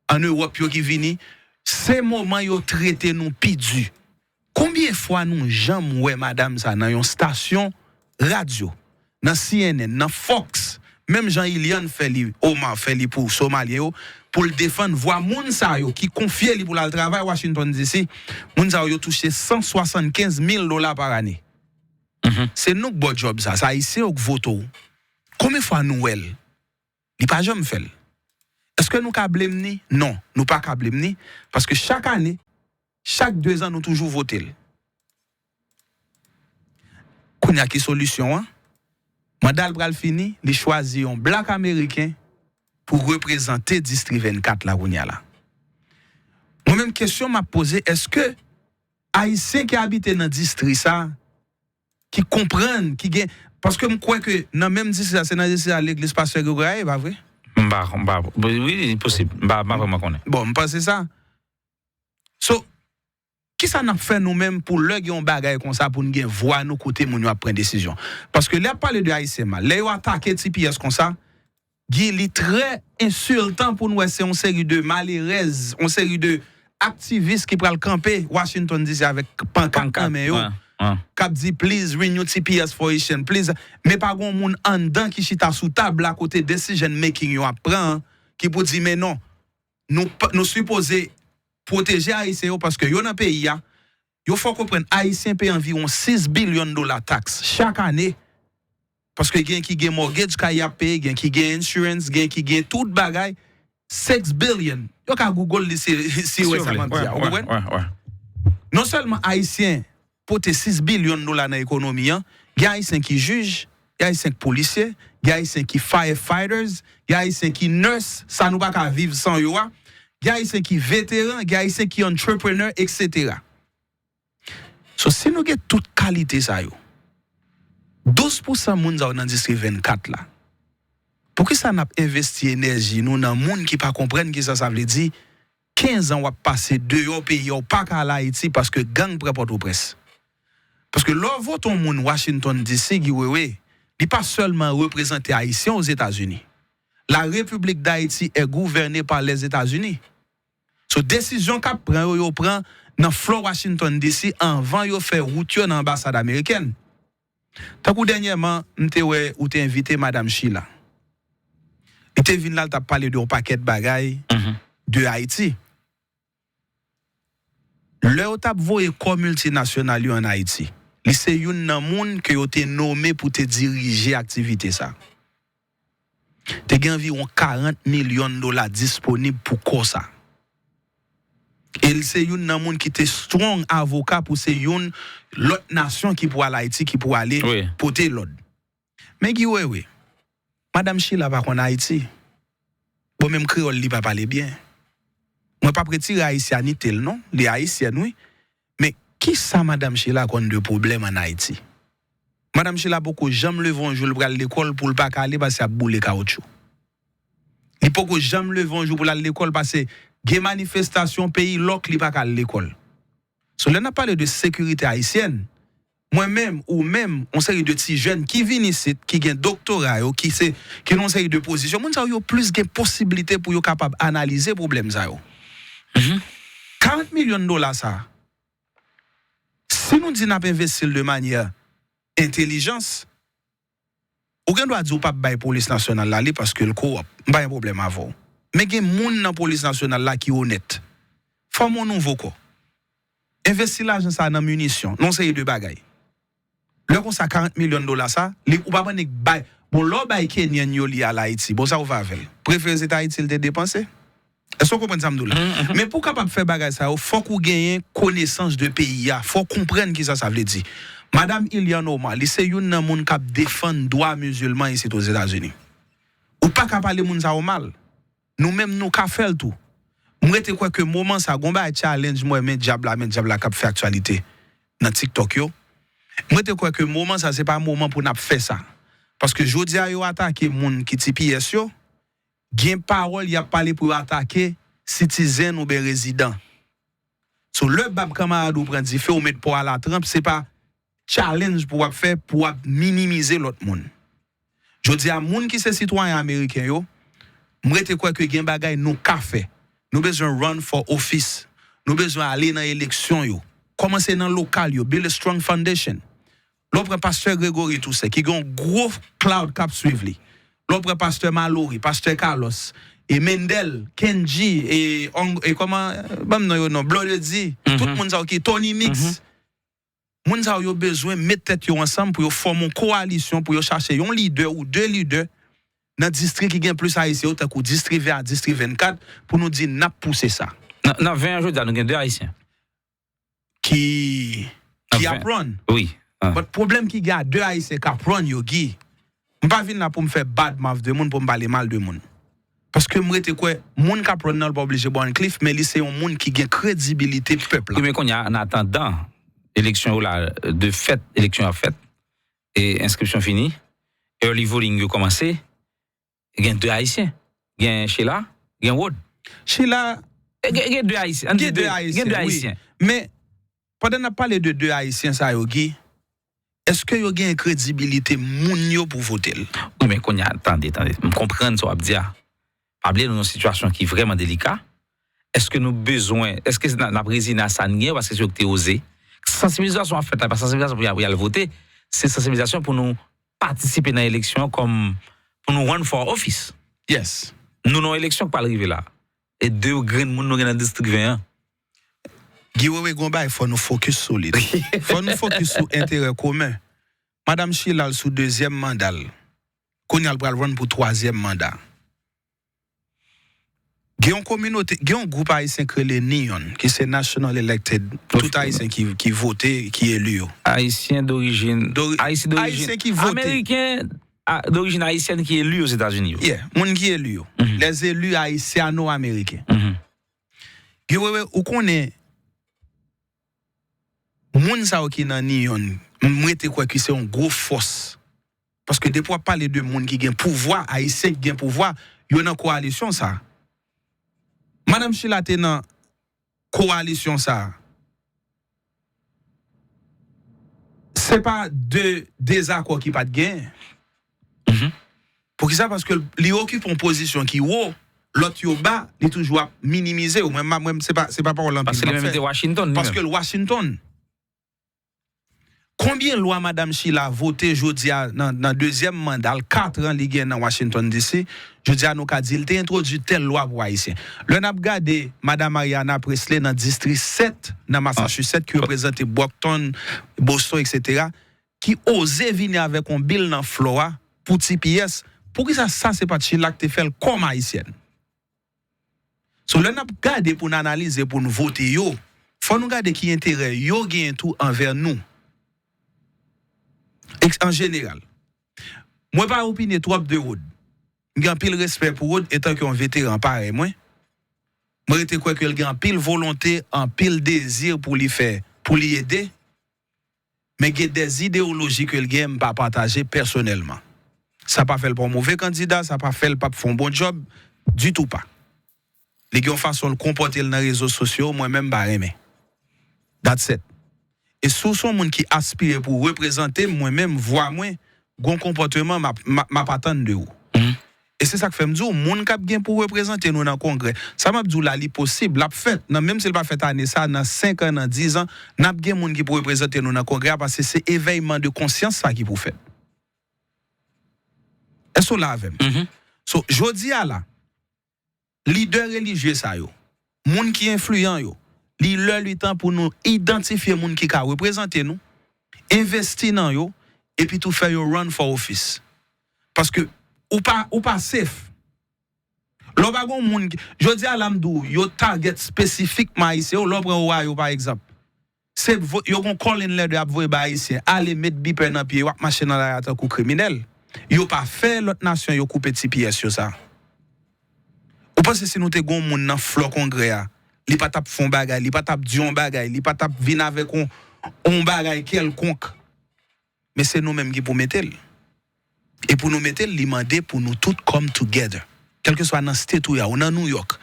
ann Ewòp yo ki vini? Se moman yo trete nou pi di. Konbyen fwa nou janm wè madanm sa nan yon stasyon radyo, nan C N N, nan Fox, menm jan Ilian fè li, Omar fè li pou Somalyen yo, pou l defann vwa moun sa yo ki konfye li pou l al travay Washington D C, moun sa yo, yo touche san swasannkenz mil dola pa ane. Se nou k ba w djòb sa, se Ayisyen yo k vote w. Konbyen fwa nou wè l? Li pa janm fè l. Èske nou ka blame ni? Non, nou pa ka blame ni, paske chak ane, chak dezan, nou toujou vote l. Kounye a, ki solisyon an? Manda l pral fini, li chwazi yon black ameriken pou reprezante distri vennkat la kounye a la. Mwen menm, kesyon m ap poze, èske Ayisyen ki abite nan distri sa, ki konprann, ki gen, paske m kwè ke nan menm distri sa, se nan distri sa legliz pastè Gregory a ye, pa vre? M pa, m pa, wi, wi, li posib. M pa, m pa vrèman konnen. Bon, m panse sa. So, kisa n ap fè nou menm pou lè gen yon bagay konsa pou n gen vwa nou kote moun yo ap pran desizyon? Paske lè y ap pale de Ayisyen mal, lè yo atake T P S konsa, Guy, li trè ensiltan pou n wè se yon seri de malerèz, yon seri de aktivis ki pral kanpe Washington D C avèk pankat nan men yo, k ap di, "Please renew T P S for Haitian, please." Men pa gen yon moun anndan ki chita sou tab la kote decision making yo ap pran an, ki pou di, "Men non, nou, nou sipoze pwoteje Ayisyen yo paske yo nan peyi a." Yo fè w konprann Ayisyen peye anviwon sis bilyon dola taks chak ane. Paske gen ki gen mortgage kay y ap peye, gen ki gen insurance, gen ki gen tout bagay. Six billion. Yo ka Google li si, si yo wè sa m ap di a. Ou konprann? Non sèlman Ayisyen pote sis bilyon dola nan ekonomi an, gen Ayisyen ki jij, gen Ayisyen ki polisye, gen Ayisyen ki firefighters, gen Ayisyen ki nurse, sa nou pa ka viv san yo a, gen Ayisyen ki veteran, gen Ayisyen ki entrepreneur, et cetera. So, si nou gen tout kalite sa yo, douz pousan moun sa yo nan distri vennkat la, poukisa n ap envesti enèji nou nan moun ki pa konprann kisa sa vle di kenz an w ap pase deyò peyi a, w pa ka al Ayiti paske gang pran Pòtoprens? Paske lè w vote yon moun Washington D C, Guy Wewe, li pa sèlman reprezante Ayisyen Ozetazini. La République d'Haïti est gouvernée par les États-Unis. So, desizyon k ap pran yo, yo pran nan flo Washington D C anvan yo fè wout yo nan anbasad amerikèn. Tankou dènyèman, m te wè ou te envite Madanm Sheila. Li te vin la, l t ap pale de yon pakèt bagay de Ayiti. Lè yo t ap voye kò miltinasyonal yo ann Ayiti, li se youn nan moun ke yo te nome pou te dirije aktivite sa. Te gen anviwon karant milyon dola disponib pou kò sa. E l se youn nan moun ki te strong avoka pou se youn lòt nasyon ki pou al Ayiti, ki pou ale pote lòd. Men Guy Wewe, Madanm Sheila pa konn Ayiti. Bon, menm kreyòl li pa pale byen. Mwen p ap retire ayisyanite l non, li ayisyèn wi. Men kisa Madanm Sheila konn de pwoblèm ann Ayiti? Madanm Sheila poko janm leve yon jou l pral lekòl pou l pa ka ale paske y ap boule kawotchou. Li poko janm leve yon jou pou l al lekòl paske gen manifestasyon peyi lòk li pa ka al lekòl. So lè n ap pale de sekirite ayisyèn, mwen menm, ou menm, yon seri de ti jèn ki vin isit, ki gen doktora yo, ki se, ki nan yon seri de pozisyon, moun sa yo, yo plis gen posiblite pou yo kapab analize pwoblèm sa yo. Karant milyon dola sa, si nou di n ap envesti l de manyè entelijans, ou gen dwa di w p ap bay polis nasyonal la li paske l kowòp. M pa gen pwoblèm avè w. Men gen moun nan polis nasyonal la ki onèt. Fòme yon nouvo kò. Envesti lajan sa nan minisyon, nan yon seri de bagay. Lè konsa, karant milyon dola sa, li, ou pa pannik bay. Bon, lè w bay Kenyan yo li al Ayiti, bon, sa w fè avè l? Prefere se t Ayiti l te depanse? Èske w konprann sa m di w la? Men pou w kapab fè bagay sa yo, fòk ou genyen konesans de peyi a. Fòk w konprann kisa sa vle di. Madanm Ilhan Omar, li se youn nan moun k ap defann dwa mizilman isit Ozetazini. Ou pa ka pale moun sa yo mal. Nou menm, nou ka fè l tou. M rete kwè ke moman sa, gon bagay challenge, m wè men dyab la, men dyab la k ap fè aktyalite nan TikTok yo. M rete kwè ke moman sa, se pa moman pou n ap fè sa. Paske jodi a, yo atake moun ki T P S yo, gen pawòl y ap pale pou yo atake citizen oubyen rezidan. So, lè bab kanmarad ou pran dife, ou met pa w a latranp, se pa challenge pou w ap fè, pou w ap minimize lòt moun. Jodi a, moun ki se sitwayen ameriken yo, m rete kwè ke gen bagay nou ka fè. Nou bezwen run for office. Nou bezwen ale nan eleksyon yo. Kòmanse nan lokal yo, build a strong foundation. Lè w pran pastè Gregory Toussaint, ki gen yon gwo cloud k ap swiv li. Lè w pran pastè Malory, pastè Carlos, e Mendel, Kenji, e, Ong- e kòman, ban m non yo non, Blondedy, tout moun sa yo ki, Tony Mix. Moun sa yo, yo bezwen met tèt yo ansanm pou yo fòme yon kowalisyon, pou yo chache yon lidè ou de lidè nan distri ki gen plis ayisyen yo, tankou distri ven a distri vennkat, pou nou di n ap pouse sa. Nan, nan ven an jodi a, nou gen de ayisyen. Ki, ki ap run. Wi. But pwoblèm ki gen a de ayisyen k ap run yo, Guy, m pa vin la pou m fè bad mouth de moun, pou m pale mal de moun. Paske m rete kwè, moun k ap run nan, l pa oblije Born Cliff, men li se yon moun ki gen kredibilite pèp la. Wi, men kounye a, an atandan eleksyon yo la, de fèt, eleksyon yo ap fèt, e enskripsyon fini, early voting yo kòmanse, gen de ayisyen. Gen Sheila, gen Rod. Sheila, e, gen, gen de ayisyen. Ann di gen de, de ayisyen, gen de ayisyen. Men, pandan n ap pale de de ayisyen sa yo, Guy, èske yo gen kredibilite moun yo pou vote l? Wi, men kounye a, tande, tande. M konprann sa w ap di a. Pa bliye, nou nan yon sitiyasyon ki vrèman delika. Èske nou bezwen, èske n a- n ap rezine a sa n gen, paske se yo ki te oze? Sansibilizasyon ap fèt la, pa sansibilizasyon pou y a- pou y al vote, se sansibilizasyon pou nou patisipe nan eleksyon kòm, pou nou run for office. Yes. Nou nan yon eleksyon k pral rive la. E de grenn moun nou gen nan distrik ven an. Guy Wewe, gon bagay fò nou fokis sou li. Fò nou fokis sou enterè komen. Madanm Sheila l sou dezyèm manda l. Kounye a l pral run pou twazyèm manda. Gen yon kominote, gen yon gwoup ayisyen k rele NEON, ki se National Elected, tout ayisyen ki, ki vote, ki eli yo. Ayisyen dorijin, Dori- Ayisyen dorijin Ayisyen ki vote. Ameriken, a, dorijin ayisyèn ki eli Ozetazini yo. Yeah, moun ki eli yo. Les élus haïtiano-américains. Guy Wewe, ou konnen, moun sa yo ki nan NEON, m rete kwè ki se yon gwo fòs. Paske depi w ap pale de moun ki gen pouvwa, ayisyen ki gen pouvwa, yo nan kowalisyon sa. Madanm Sheila te nan kowalisyon sa. Se pa de dezakò ki pa t genyen. Poukisa? Paske li okipe yon pozisyon ki wo, lòt yo ba, li toujou ap minimize yo. Mwen, mwen, se pa, se pa pawòl anpil m ap fè. Paske li menm li te Washington, li menm. Paske l Washington. Konbyen lwa Madanm Sheila vote jodi a nan, nan dezyèm manda l, kat an li gen nan Washington D C, jodi a nou ka di l te entwodui tèl lwa pou Ayisyen. Lè n ap gade Madanm Ayanna Pressley nan distri sèt nan Massachusetts ki reprezante Brockton, Boston, et cetera, ki oze vini avèk yon bil nan Florida pou T P S, poukisa sa se pa t Sheila k te fè l kòm Ayisyèn? So, lè n ap gade pou n analize, pou n vote yo, fò nou gade ki enterè yo genyen tou anvè nou. Eks- an jeneral, mwen pa opine twòp de Rod. M gen anpil respè pou Rod, etan ke yon veteran parèy mwen. Mwen rete kwè ke l gen anpil volonte, anpil dezi pou li fè, pou li ede. Men gen de idewoloji ke l gen, m pa pataje pèsonèlman. Sa pa fè l pa yon move kandida, sa pa fè l p ap fè yon bon djòb, ditou pa. Li gen yon fason l konpòte l nan rezo sosyo, mwen menm m pa renmen. That's it. E si w se yon moun ki aspire pou w reprezante m, mwen menm, vwa mwen, gon konpòteman m ap, m ap, m ap atann de ou. E se sa k fè m di w, moun k ap gen pou reprezante nou nan kongrè, sa m ap di w la, li posib, l ap fèt, nan, menm si l pa fèt ane sa, nan senk an, nan diz an, n ap gen moun ki pou reprezante nou nan kongrè a, paske se evèyman de konsyans sa ki pou fèt. Èske w la avè m? So, jodi a la, lidè relijye sa yo, moun ki enfliyan yo, li lè li tan pou nou idantifye moun ki ka reprezante nou, envesti nan yo, epi tou fè yo run for office. Paske ou pa, ou pa safe. Lè w pa gon moun ki, jodi a la m di w, yo target spesifikman Ayisyen yo, lè w pran Ohio pa egzanp. Se vo-, yo gon call-in letter y ap voye bay Ayisyen, ale met bipè nan pye, w ap mache nan lari a tankou kriminèl. Yo pa fè lòt nasyon yo koupe ti pyès yo sa. Ou panse si nou te gon moun nan flò kongrè a, li pa t ap fè yon bagay, li pa t ap di yon bagay, li pa t ap vin avèk yon, yon bagay kèlkonk? Men se nou menm ki pou mete l. E pou nou mete l, li mande pou nou tout come together. Kèlkeswa nan state ou ye a, ou nan New York,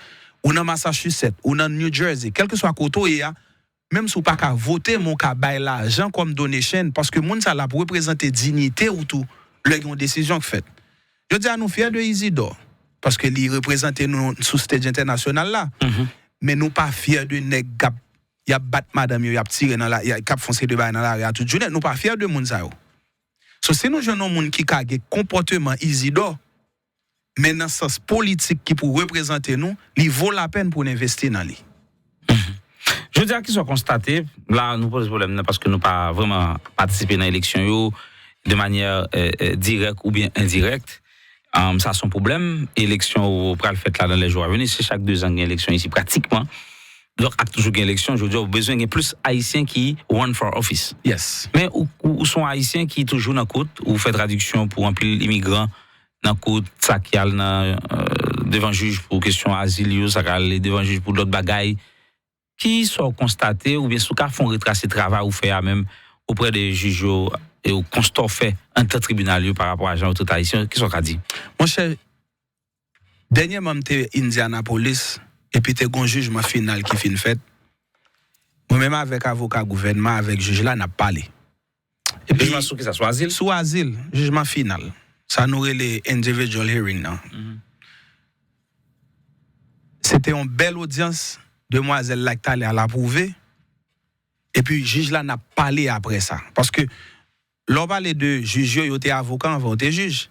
ou nan Massachusetts, ou nan New Jersey, kèlkeswa kote w ye a, menm si w pa ka vote, men w ka bay lajan kòm donation, paske moun sa l ap reprezante diyite w tou lè gen yon desizyon k fèt. Jodi a, nou fyè de Isidore, paske li reprezante nou sou stage entènasyonal la, men nou pa fyè de nèg k ap, y ap bat madanm yo, y ap tire nan la, y a, k ap fè yon seri de bagay nan lari a tout jounen. Nou pa fyè de moun sa yo. So, si nou jwenn yon moun ki ka gen konpòteman Isidore, men nan sans politik ki pou reprezante nou, li vo lapèn pou n envesti nan li. Jodi a, kisa w konstate? La, nou poze pwoblèm nan paske nou pa vrèman patisipe nan eleksyon yo de manyè dirèk oubyen endirèk. Sa se yon pwoblèm. Eleksyon yo pral fèt la nan lè jou a vini. Se chak dezan gen eleksyon isi pratikman. Donk, ap toujou gen eleksyon. Jodi a, ou bezwen gen plis Ayisyen ki run for office. Yes. Men ou, ou, ou se yon Ayisyen ki toujou nan kout, ou fè tradiksyon pou anpil imigran nan kout, sa ki al nan, euh, devan jij pou kesyon azil yo, sa k al devan jij pou lòt bagay. Kisa w konstate, oubyen si w ka fè yon retrase travay ou fè a menm oprè de jij yo, e w konsta w fè anndan tribinal yo pa rapò a jan yo trete Ayisyen yo, kisa w ka di? Monchè, dènyèman m te Indianapolis, epi te gon jijman final ki fin fèt. Mwen menm avèk avoka gouvènman, avèk jij la, n ap pale. Epi, Jijman sou kisa? Sou azil? Sou azil, jijman final. Sa nou rele individual hearing nan. Se te yon bèl odyans, demwazèl la k t ale a l apwouve. Epi jij la n ap pale apre sa. Paske lè w pale de jij yo, yo te avoka anvan yo te jij.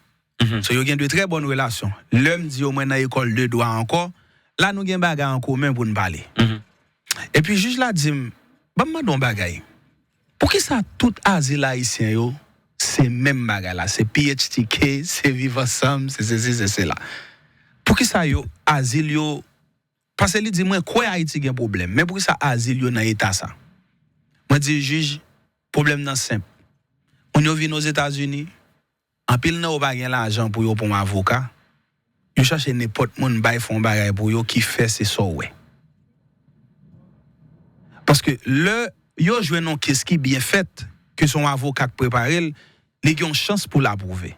So yo gen de trè bòn relasyon. Lè m di yo mwen nan ekòl de dwa ankò, la nou gen bagay an komen pou n pale. Epi jij la di m, ban m mande w yon bagay. Poukisa tout azil ayisyen yo se menm bagay la? Se P H T K, se Viv Ansanm, se sesi, se sela. Poukisa yo, azil yo, paske li di mwen kwè Ayiti gen pwoblèm, men poukisa azil yo nan eta sa? Mwen di jij, pwoblèm nan senp. Moun yo vin Ozetazini, anpil nan yo pa gen lajan pou yo pran yon avoka. Yo chache nenpòt moun bay fè yon bagay pou yo ki fè se sa w wè. Paske lè yo jwenn yon kes ki byen fèt, ke se yon avoka k prepare l, li gen yon chans pou l apwouve.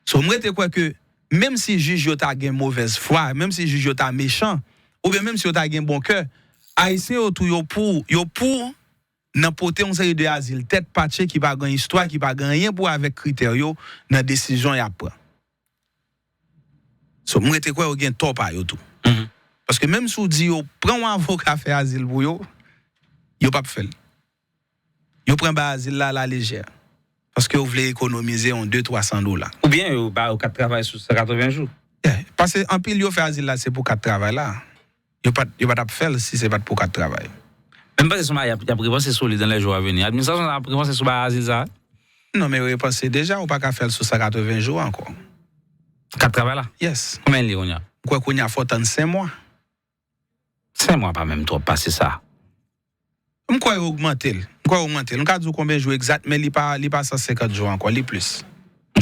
So, m rete kwè ke menm si jij yo ta gen movèz fwa, menm si jij yo ta mechan, oubyen menm si yo ta gen bon kè, Ayisyen yo tou yo pou, yo pou nan pote yon seri de azil tèt patche ki pa gen istwa, ki pa gen anyen pou wè avèk kritè yo nan desizyon y ap pran. So, m rete kwè yo gen tò pa yo tou. Paske menm si w di yo pran yon avoka fè azil pou yo, yo p ap fè l. Yo pran ba azil la alalejè. Paske yo vle ekonomize yon de, twa san dola. Oubyen yo ba yo kat travay sou san katreven jou. Yeah, paske anpil yo fè azil la se pou kat travay la. Yo pa t, yo pa t ap fè l si se pa t pou kat travay. Men m panse se yon bagay y ap, y ap repanse sou li nan lè jou a vini. Administrasyon sa ap repanse sou bagay azil sa. Non, men repanse deja, ou pa ka fè l sou san katreven jou ankò. Kat travay la? Yes. Konbyen li ye kounye a? M kwè kounye a fò w tann senk mwa. Senk mwa pa menm twòp pase sa. M kwè yo ogmante l. M kwè yo ogmante l. M ka di w konbyen jou egzat, men li pa, li pa san senkant jou ankò, li plis.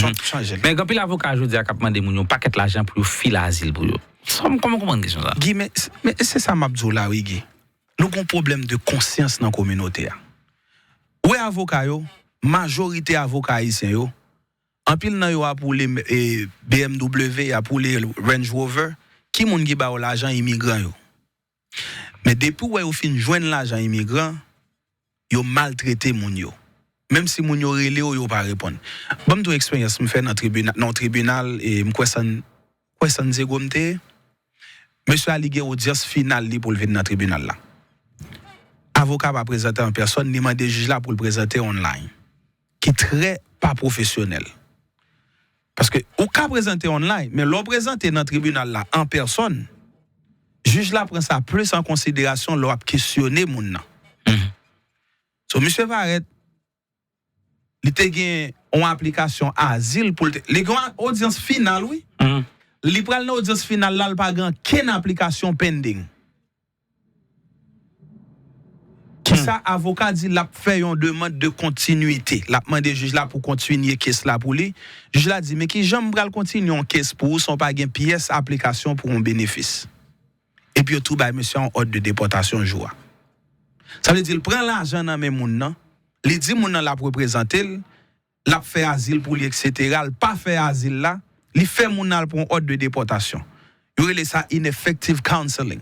p ap chanje l. Men gen anpil avoka jodi a k ap mande moun yon pakèt lajan pou yo file azil pou yo. Sa, m kòman konprann kesyon sa? Guy, men, men se sa m ap di w la, wi, Guy. Nou gon pwoblèm de konsyans nan kominote a. Ou wè avoka yo, majorite avoka ayisyen yo, anpil nan yo ap woule e, B M W, y ap woule Range Rover. Ki moun ki ba yo lajan? Imigran yo. Men depi w wè yo fin jwenn lajan imigran, yo maltrete moun yo. Menm si moun yo rele yo, yo pa reponn. Ban m di w eksperyans m fè nan tribina-, nan yon tribinal, e m kwè San, kwè San Diego m te ye. Mesye a, li gen odyans final li pou l vin nan tribinal la. Avoka pa prezante an pèsòn, li mande jij la pou l prezante online, ki trè pa pwofesyonèl. Paske ou ka prezante online, men lè w prezante nan tribinal la an pèsòn, jij la pran sa plis an konsiderasyon lè w ap kesyone moun nan. So, misye parèt, li te gen yon aplikasyon azil pou l te, li gen yon odyans final, wi. Li pral nan odyans final la, li pa gen ankenn aplikasyon pending. Kisa avoka di? L ap fè yon demann de kontinwite. L ap mande jij la pou kontinye kes la pou li. Jij la di, men ki jan m pral kontinye yon kes pou ou san w pa gen pyès aplikasyon pou yon benefis? Epi yo tou bay mesye a yon òd de depòtasyon jou a. Sa vle di, l pran lajan nan men moun nan, li di moun nan l ap reprezante l, l ap fè azil pou li, et cetera, l pa fè azil la, li fè moun nan al pran òd de depòtasyon. Yo rele sa ineffective counseling.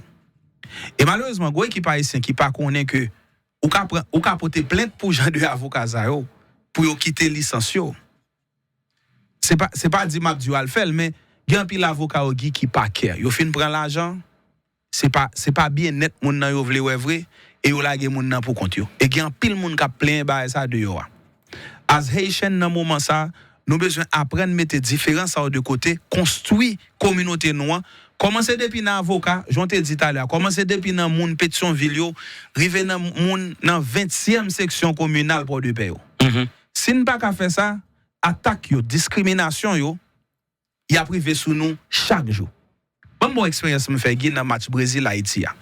E malerezman, gwo ekip ayisyen ki pa konnen ke ou ka pran, ou ka pote plent pou jan de avoka sa yo, pou yo kite lisans yo. Se pa, se pa di m ap di yo al fè l, men gen anpil avoka yo, Guy, ki pa kè. Yo fin pran lajan, se pa, se pa byennèt moun nan yo vle wè vre, e yo lage moun nan pou kont yo. E gen anpil moun k ap plenyen bagay sa deyò a. As Haitian, nan moman sa, nou bezwen aprann mete diferans sa yo de kote, konstwi kominote nou an. Kòmanse depi nan avoka, jan w te di talè a, kòmanse depi nan moun Petyonvil yo, rive nan moun nan ventyèm seksyon kominal Pòdepè yo. Si n pa ka fè sa, atak yo, diskriminasyon yo, y ap rive sou nou chak jou. Ban m ba w eksperyans m fè, Guy, nan match Brezil-Ayiti a.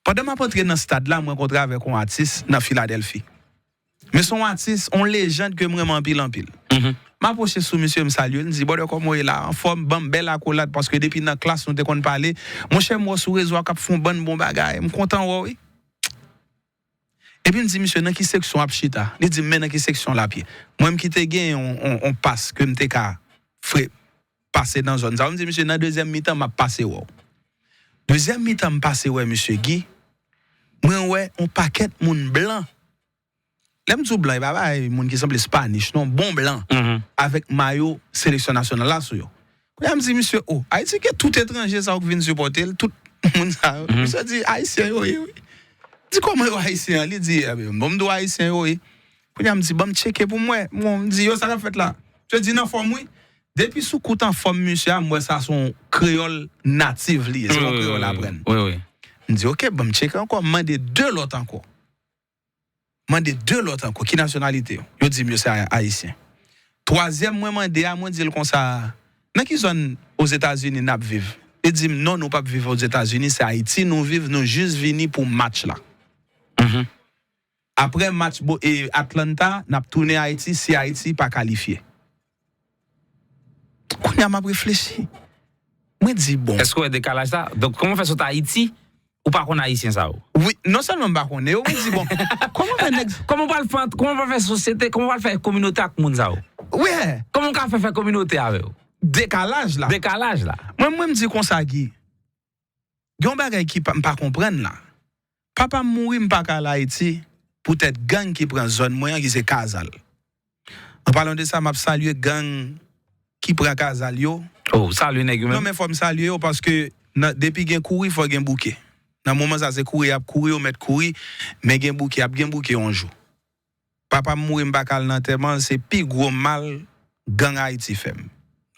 Pandan m ap antre nan stad la, m rankontre avèk yon atis nan Filadèlfi. Men se yon atis, yon lejand ke m renmen anpil, anpil. M apwoche sou misye, m salye l, m di, "Brother, kòman w ye la? Anfòm?" Ban m bèl akolad, paske depi nan klas nou te konn pale. Monchè, m wè w sou rezo a k ap fè yon bann bon bagay. M kontan wè w, wi. Epi m di, "Misye, nan ki seksyon w ap chita?" Li di m, "Men nan ki seksyon l ap ye." Mwen, m ki te gen yon, yon, yon pas ke m te ka fre-, pase nan zòn sa yo, m di, "Misye, nan dezyèm mitan, m ap pase wè w." Dezyèm mitan, m pase wè misye Guy, mwen wè yon pakèt moun blan. Lè m di w blan, e pa bagay moun ki sanble Spanish, non, bon blan, avèk mayo seleksyon nasyonal la sou yo. Kounye a m di, "Misye, o, Ayiti gen tout etranje sa yo k vin sipòte l, tout moun sa yo." Misye di, "Ayisyen yo ye, wi." M di, "Kòman yo Ayisyen?" Li di, "Ebyen, bon, m di w Ayisyen yo ye." Kounye a m di, "Ban m tcheke pou m wè." Bon, m di, "Yo, sa k ap fèt la?" Misye di, "Nan fòm, wi." Depi sou kout an fòm misye a, m wè sa se yon kreyòl natif li ye, se pa yon kreyòl aprann. M di, "Oke, ban m tcheke ankò." M mande de lòt ankò. Mande de lòt ankò, ki nasyonalite yo? Yo di m yo se a-, ayisyen. Twazyèm mwen mande a, mwen di l konsa, "Nan ki zòn Ozetazini n ap viv?" Li di m, "Non, nou p ap viv Ozetazini, se Ayiti nou viv, nou jis vini pou match la." Apre match bo-, e, Atlanta, n ap tounen Ayiti si Ayiti pa kalifye. Kounye a m ap reflechi. Mwen di, "Bon." Èske w wè dekalaj sa? Donk, kòman w fè sot Ayiti, ou pa konn ayisyen sa yo? Wi, non sèlman m pa konnen yo, mwen di, "Bon, kòman fè nèg" Kòman w pral fè, kòman w pral fè sosyete, kòman w pral fè kominote ak moun sa yo? Wi. Kòman w ka fè fè kominote avè yo? Dekalaj la. Dekalaj la. Mwen, mwen, m di konsa, Guy. Gen yon bagay ki pa, m pa konprann la. Papa m mouri, m pa ka al Ayiti poutèt gang ki pran zòn mwen an, ki se Kazal. An palan de sa, m ap salye gang ki pran Kazal yo. Oh, salye nèg yo menm. Non, men fò m salye yo paske nan, depi gen kouri, fò gen bouke. Nan moman sa, se kouri y ap kouri, yo mèt kouri, men gen bouke, y ap gen bouke yon jou. Papa m mouri, m pa ka al nan antèman l, se pi gwo mal gang Ayiti fè m.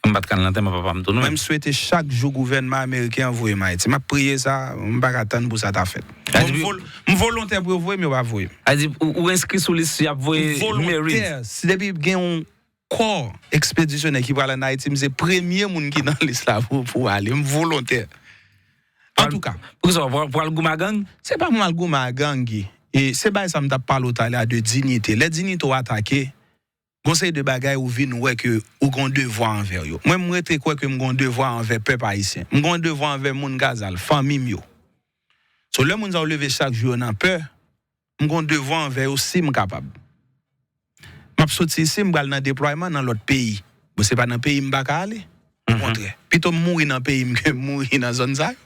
M pa t ka al nan antèman papa m tou, non. Mwen, m swete chak jou gouvènman ameriken an voye m Ayiti. M ap priye sa, m pa ka tann pou sa ta fèt. Mwen, m vol-, m volontè pou yo voye m, yo pa voye m. A di, ou, ou enskri sou lis y ap voye Marines. M volontè. Si depi gen yon kò ekspedisyonè ki pral ann Ayiti, m se premye moun ki nan lis la pou, pou ale. M volontè. Antouka. Poukisa w pral, pral goumen ak gang? Se pa pou m al goumen ak gang, Guy. E se bagay sa m t ap pale w talè a de diyite. Lè diyite w atake, Gon seri de bagay ou vin wè ke ou gon devwa anvè yo. Mwen, m rete kwè ke m gon devwa anvè pèp ayisyen. M gon devwa anvè moun Kazal, fanmi m yo. So, lè moun sa yo leve chak jou yo nan pè, m gon devwa anvè yo si m kapab. M ap soti isi, m pral nan deplwayman nan lòt peyi. Bon, se pa nan peyi m pa ka ale. Okontrè, pito m mouri nan peyi m ke m mouri nan zòn sa yo.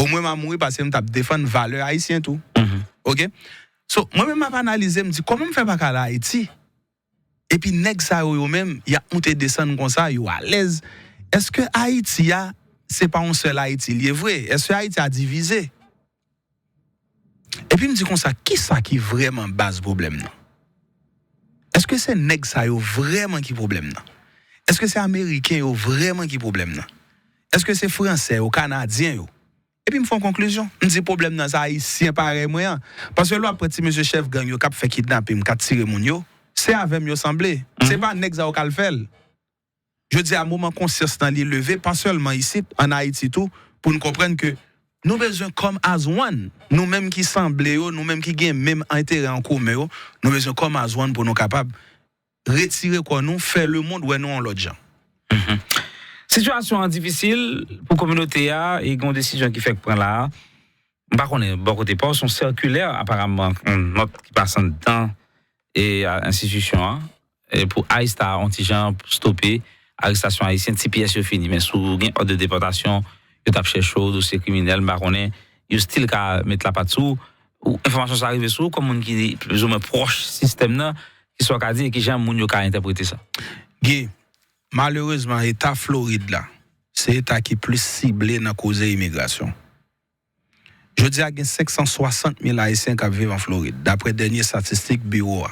Omwen m a mouri paske m t ap defann valè ayisyen tou. Oke? So, mwen menm m ap analize, m di, kòman m fè pa ka al Ayiti? Epi nèg sa yo, yo menm, y ap moute desann konsa, yo alèz. Èske Ayiti a, se pa yon sèl Ayiti l ye vre? Èske Ayiti a divize? Epi m di konsa, kisa ki vrèman baz pwoblèm nan? Èske se nèg sa yo vrèman ki pwoblèm nan? Èske se Ameriken yo vrèman ki pwoblèm nan? Èske se Fransè yo, Kanadyen yo? Epi m fè yon konklizyon. M di pwoblèm nan se Ayisyen parèy mwen an. Paske lè w ap pran ti mesye chèf gang yo k ap fè kidnaping, k ap tire moun yo, se avè m yo sanble. Se pa nèg sa yo k al fè l. Jodi a, moman konsyans nan li leve, pa sèlman isit, ann Ayiti tou, pou n konprann ke nou bezwen come as one. Nou menm ki sanble yo, nou menm ki gen menm enterè an komen yo, nou bezwen come as one pou nou kapab retire kò nou, fè lemonn wè nou yon lòt jan. Sitiyasyon an difisil pou kominote a e gen yon desizyon ki fèk pran la a. M pa konnen bò kote pa w, se yon sèkilè, aparaman, yon nòt ki pase anndan e a enstitisyon an e pou ICE ta yon ti jan stope arestasyon ayisyen, T P S yo fini. Men si w gen òd de depòtasyon, yo t ap chèche w, dosye kriminèl, m pa konnen, yo still ka met lapat sou ou. Enfòmasyon sa rive sou ou kòm moun ki plizoumwen pwòch sistèm nan, kisa w ka di e kijan moun yo ka entèprete sa? Guy, malerezman, eta Florid la, se eta ki plis sible nan koze imigrasyon. Jodi a, gen senk san swasant mil Ayisyen k ap viv an Florid, daprè dènye estatistik biwo a.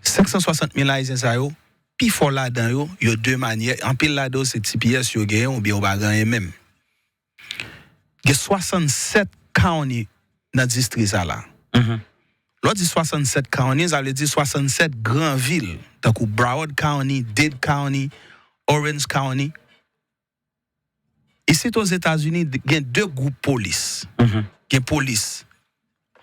Senk san swasant mil Ayisyen sa yo, pifò ladan yo, yo de manyè, anpil ladan yo se T P S yo genyen oubyen yo pa gen anyen menm. Gen swasannsèt county nan distri sa la. Lè w di swasannsèt county, sa vle di swasannsèt gran vil, tankou Broward County, Dade County, Orange County. Isit Ozetazini, gen de gwoup polis. Gen polis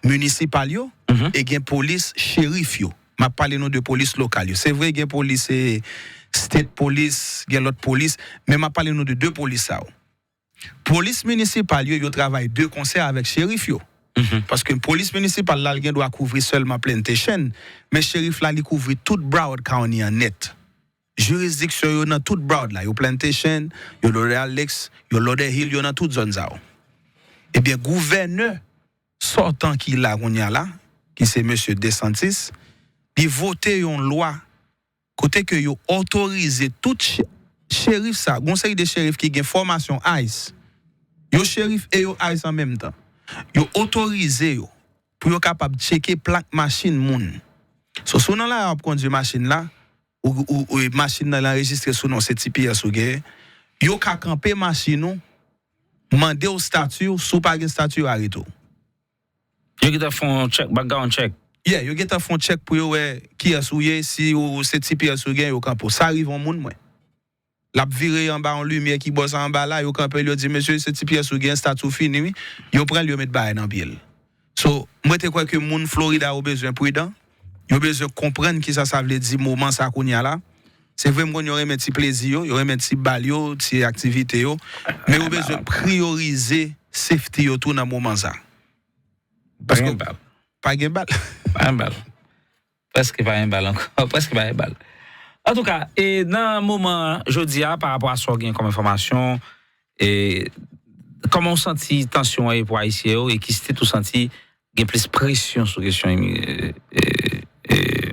minisipal yo e gen polis cherif yo. M ap pale nou de polis lokal yo. Se vre, gen polis, eh, state polis, gen lòt polis, men m ap pale nou de de polis sa yo. Polis minisipal yo, yo travay de konsè avèk cherif yo. Paske polis minisipal la, l gen dwa kouvri sèlman Plantation, men cherif la, li kouvri tout Broward County an nèt. Jirisdiksyon yo nan tout Broward la, yo Plantation, yo Lauderdale Lakes, yo Lauderhill, yo nan tout zòn sa yo. Ebyen, gouvènè sòtan ki la kounye a la, ki se mesye DeSantis, li vote yon lwa kote ke yo otorize tout che-, cherif sa, gon seri de cherif ki gen fòmasyon ICE. Yo cherif e yo ICE an menm tan. Yo otorize yo pou yo kapab tcheke plak machin moun. So, si w nan lari w ap kondui machin la, ou, ou, ou machin nan anrejistre sou non se T P S ou genyen, yo ka kanpe machin ou, mande w stati w, si w pa gen stati yo arete w. Yo gentan fè yon check, background check. Yeah, yo gentan fè yon check pou yo wè kiyès ou ye, si ou se T P S ou gen, yo kanpe w. Sa rive yon moun mwen. L ap vire anba yon limyè ki bò sa anba la, yo kanpe l, yo di, mesye, se T P S ou gen, stati w fini, wi. Yo pran l, yo met bagay nan pye l. So, mwen te kwè ke moun Florida yo bezwen pridan, yo bezwen konprann kisa sa vle di moman sa kounye a la. Se vre, m konn yo renmen ti plezi yo, yo renmen ti bal yo, ti aktivite yo, men yo bezwen priyorize safety yo tou nan moman sa. Paske pa gen bal. Pa gen bal. Prèske pa gen bal ankò. Prèske pa gen bal. Antouka, e nan moman jodi a, pa rapò a sa w gen kòm enfòmasyon, e kòman w santi tansyon an ye pou Ayisyen yo, e ki state ou santi gen plis presyon sou kesyon imi-, e, e, e,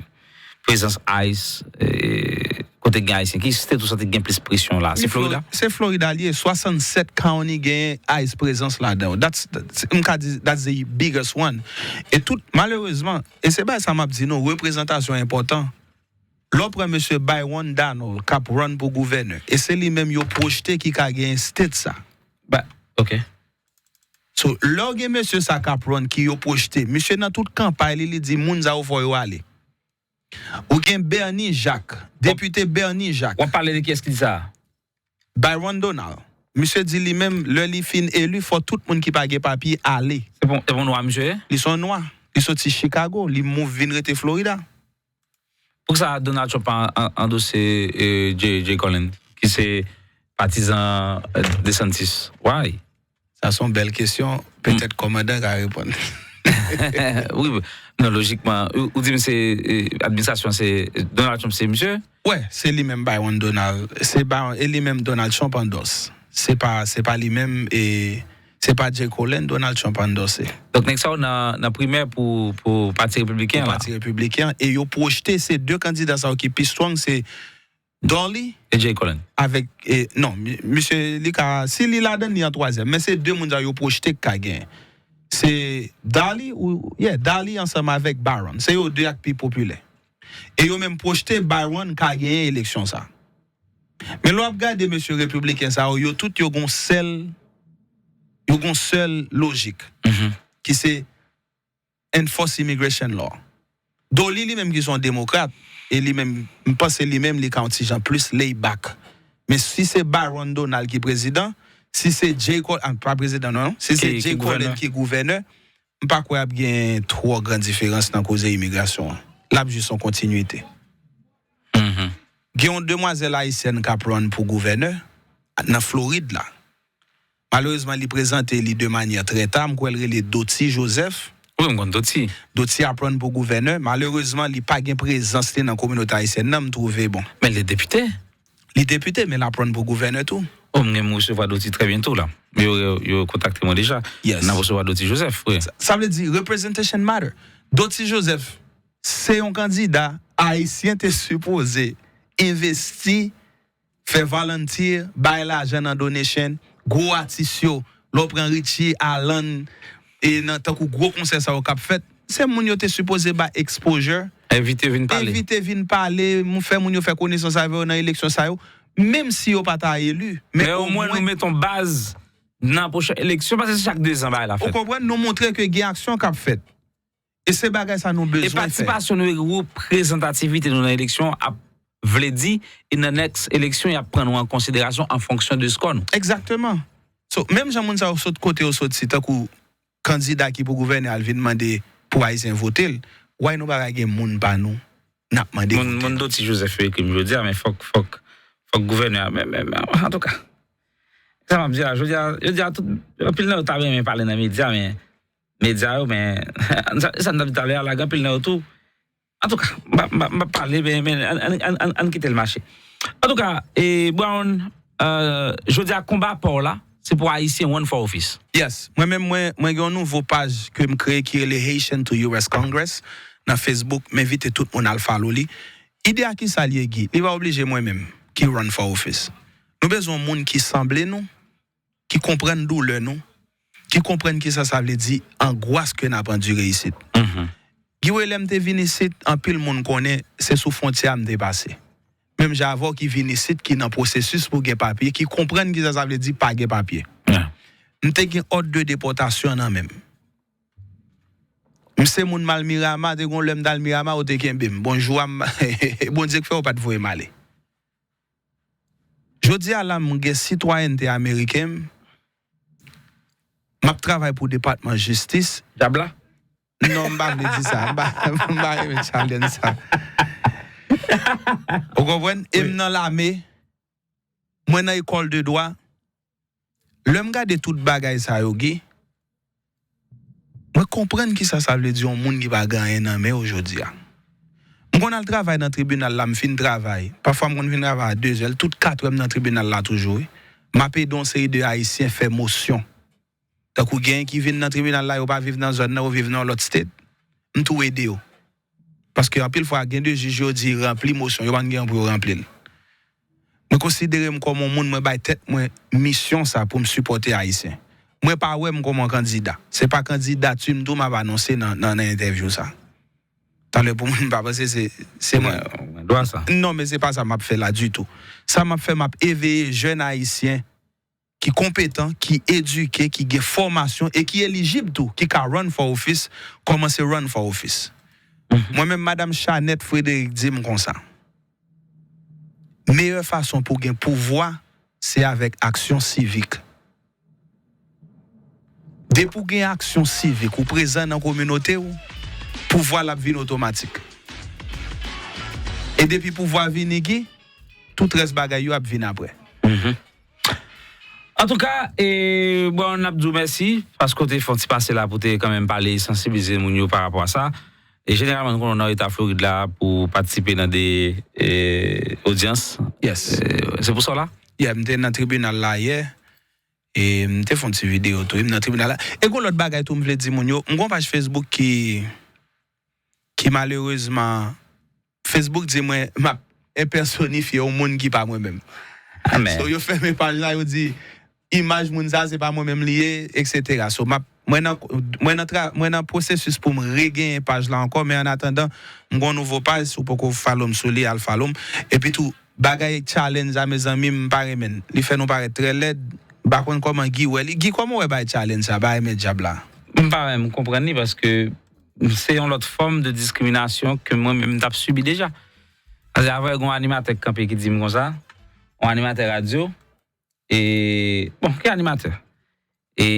prezans ICE, e, kote gen Ayisyen? Ki state ou santi gen plis presyon la? Se Florida? Se Florida li ye. Swasannsèt county gen ICE prezans ladan yo. That's, that's, m ka di, that's the biggest one. E tout, malerezman, e se bagay sa m ap di nou, reprezantasyon enpòtan. Lè w pran mesye Byron Donald k ap run pou gouvènè, e se li menm yo pwojte ki ka genyen state sa. Ba, ok. So, lè w gen mesye sa k ap run ki yo pwojte, misye nan tout kanpay li, li di moun sa yo fò yo ale. Ou gen Bernie Jacques, depite Bernie Jacques. W ap pale de kiyès ki di sa? Byron Donald. Misye di li menm, lè li fin eli, fò tout moun ki pa gen papye ale. Se pa, se pa yon nwa misye ye? Li se yon nwa. Li soti Chicago, li move vin rete Florida. Poukisa Donald Trump an- an- andose eh, Jay Jay Collins, ki se patizan eh, DeSantis? Why? Sa se yon bèl kesyon. Petèt kòmandan ka reponn. Wi, non, lojikman, ou ou di m se eh, administrasyon se Donald Trump se misye? Wè, se li menm Byron Donald. Se Byron, e li menm Donald Trump andòs. Se pa, se pa li menm e se pa Jay Collins Donald Trump andòse. Donk nèg sa yo nan, nan primè pou, pou Pati Repibliken Pou la. Pati Repibliken an, e yo pwojte se de kandida sa yo ki pi strong, se Dolly E Jay Collins. Avèk, e, non, mi- misye li ka, si li ladan li an twazyèm, men se de moun sa yo pwojte k ka genyen. Se Dolly ou, yeah, Dolly ansanm avèk Byron. Se yo de ak pi popilè. E yo menm pwojte Byron ka genyen eleksyon sa. Men lè w ap gade mesye repibliken sa yo, yo tout yo gon sèl, yo gon sèl lojik, ki se enforce immigration law. Dolly li menm ki se yon demokrat, e li menm, m panse li menm li ka yon ti jan plis lay back. Men si se Byron Donald ki prezidan, si se Jay Col, ah, pa prezidan non, si se Jay Collins ki gouvènè, m pa kwè ap gen twò gran diferans nan koze imigrasyon an. L ap jis yon kontinwite. Gen yon demwazèl ayisyèn k ap run pou gouvènè nan Florid la. Malerezman, li prezante li de manyè trè ta. M kwè l rele Dottie Joseph. Wi, m konn Dottie. Dottie ap run pou gouvènè. Malerezman, li pa gen prezans li nan kominote ayisyèn nan, m twouve bon. Men li depite. Li depite, men l ap run pou gouvènè tou. O, m gen m resevwa Dottie trè byento la. Yo, yo, yo kontakte mwen deja. Yes. N ap resevwa Dottie Joseph, wi. Sa, sa vle di, representation matter. Dottie Joseph, se yon kandida ayisyen te sipoze envesti, fè volunteer, bay lajan nan donation, gwo atis yo, lè w pran Richie, Alan, e nan tankou gwo konsè sa yo k ap fèt, se moun yo te sipoze bay exposure, Envite vin pale. Envite vin pale, moun, fè moun yo fè konesans avè yo nan eleksyon sa yo, menm si yo pa ta eli. Men Men omwen nou omwen, met yon baz nan pwochen eleksyon, paske se chak dezan bagay la ou fèt. Konprann, nou montre ke gen aksyon k ap fèt. E se bagay sa nou E bezwen fè. Patisipasyon nou e reprezantativite nou nan eleksyon ap vle di, e nan next eleksyon, y ap pran nou an konsiderasyon an fonksyon de skò nou. Egzakteman. So, menm jan moun sa yo sot kote yo soti, tankou kandida ki pou gouvène al vin mande pou Ayisyen vote l, why nou pa ka gen moun pa nou n ap mande vote l? Moun Dottie Joseph yo ekri m jodi a, men fòk, fòk, fòk gouvènè a, men, men, men, antouka. Sa m ap di a, jodi a, jodi a, tout, anpil nan yo ta renmen pale nan medya, men medya yo, men, sa, sa n t ap di talè a la, gen anpil nan yo tou. Antouka, m pa, m pa, m pa pale, men, men, ann, ann, ann, ann, ann kite l mache. Antouka, e, Brown, euh, jodi a konba pa w la, se pou Ayisyen run for office. Yes, mwen menm, mwen, mwen gen yon nouvo paj ke m kreye ki rele Haitian to U S Congress nan Facebook. M envite tout moun al follow li. Ide a kisa l ye, Guy? Li pa oblije mwen menm ki run for office. Nou bezwen yon moun ki sanble nou, ki konprann doulè nou, ki konprann kisa sa vle di angwas ke n ap andire isit. Guy Ray, lè m te vin isit, anpil moun konnen se sou fwontyè a m te pase. Menm jan avè w ki vin isit, ki nan pwosesis pou gen papye, ki konprann kisa sa vle di pa gen papye. M te gen òd de depòtasyon nan men m. M se moun m al Mirama, te gen yon lè m t al Mirama, yo te kenbe m. Bonjou a, m, Bondye k fè yo pa t voye m ale. Jodi a la, m gen sitwayènte ameriken m. M ap travay pou Depatman Jistis. Djab la? Non, m pa vle di sa. M pa, m pa renmen challenge sa. Ou konprann? E m nan lame. Mwen nan ekòl de dwa. Lè m gade tout bagay sa yo, Guy, mwen konprann kisa sa vle di yon moun ki pa gen anyen nan men w jodi a. M konn al travay nan tribinal la, m fin travay. Pafwa m konn fin travay a dezè, tout katrè m nan tribinal la toujou, wi. M ap ede yon seri de Ayisyen fè mosyon. Tankou genyen ki vin nan tribinal la, yo pa viv nan zòn nan, yo viv nan yon lòt state. M tou ede yo. Paske anpil fwa, gen de jij yo di ranpli mosyon, yo pa t gen pou yo ranpli l. Mwen konsidere m kòm yon moun, mwen bay tèt mwen misyon sa pou m sipòte Ayisyen. Mwen pa wè m kòm yon kandida. Se pa kandidati m tou m ap anonse nan, nan, nan entèvyou sa. Talè pou moun pa panse se, se mwen. Mwen, mwen dwa sa. Non, men se pa sa m ap fè la ditou. Sa m ap fè, m ap eveye jèn Ayisyen ki konpetan, ki edike, ki gen fòmasyon e ki elijib tou, ki ka run for office, kòmanse run for office. Mwen menm, Madanm Chanette Frédéric di m konsa, meyè fason pou gen pouvwa, se avèk aksyon sivik. Depi w gen aksyon sivik, ou prezan nan kominote w, pouvwa l ap vin otomatik. E depi pouvwa vini, Guy, tout rès bagay yo ap vin apre. Mhm. Antouka, e, bon, n ap di w mèsi, paske w te fè yon ti pase la pou te kanmenm pale, sansibilize moun yo pa rapò a sa. E jeneralman, nou konnen w nan eta Florid la pou patisipe nan de, e, odyans. Yes. E, se pou sa w la? Yeah, m te nan tribinal la yè. E m te fè yon ti videyo tou, wi, m nan tribinal la. E gon lòt bagay tou m vle di moun yo, m gon paj Facebook ki, ki malerezman, Facebook di mwen m ap enpèsonifye yon moun ki pa mwen menm. Amen. So, yo fèmen paj la, yo di, imaj moun sa, se pa mwen menm li ye, et cetera. So, m ap, mwen nan, mwen nan tra-, mwen nan pwosesis pou m regenyen paj la ankò, men an atandan, m gon nouvo paj, si w poko follow m sou li, al follow m. Epi tou, bagay challenge sa, mezanmi, m pa renmen l. Li fè nou parèt trè lèd. M pa konn kòman Guy wè li. Guy, kòman w wè bagay challenge sa, bagay men dyab la? M pa menm konprann li paske se yon lòt fòm de diskriminasyon ke mwen menm m t ap sibi deja. Paske avè yon animatè k kanpe ki di m konsa, yon animatè radyo, e, bon, ki animatè? E,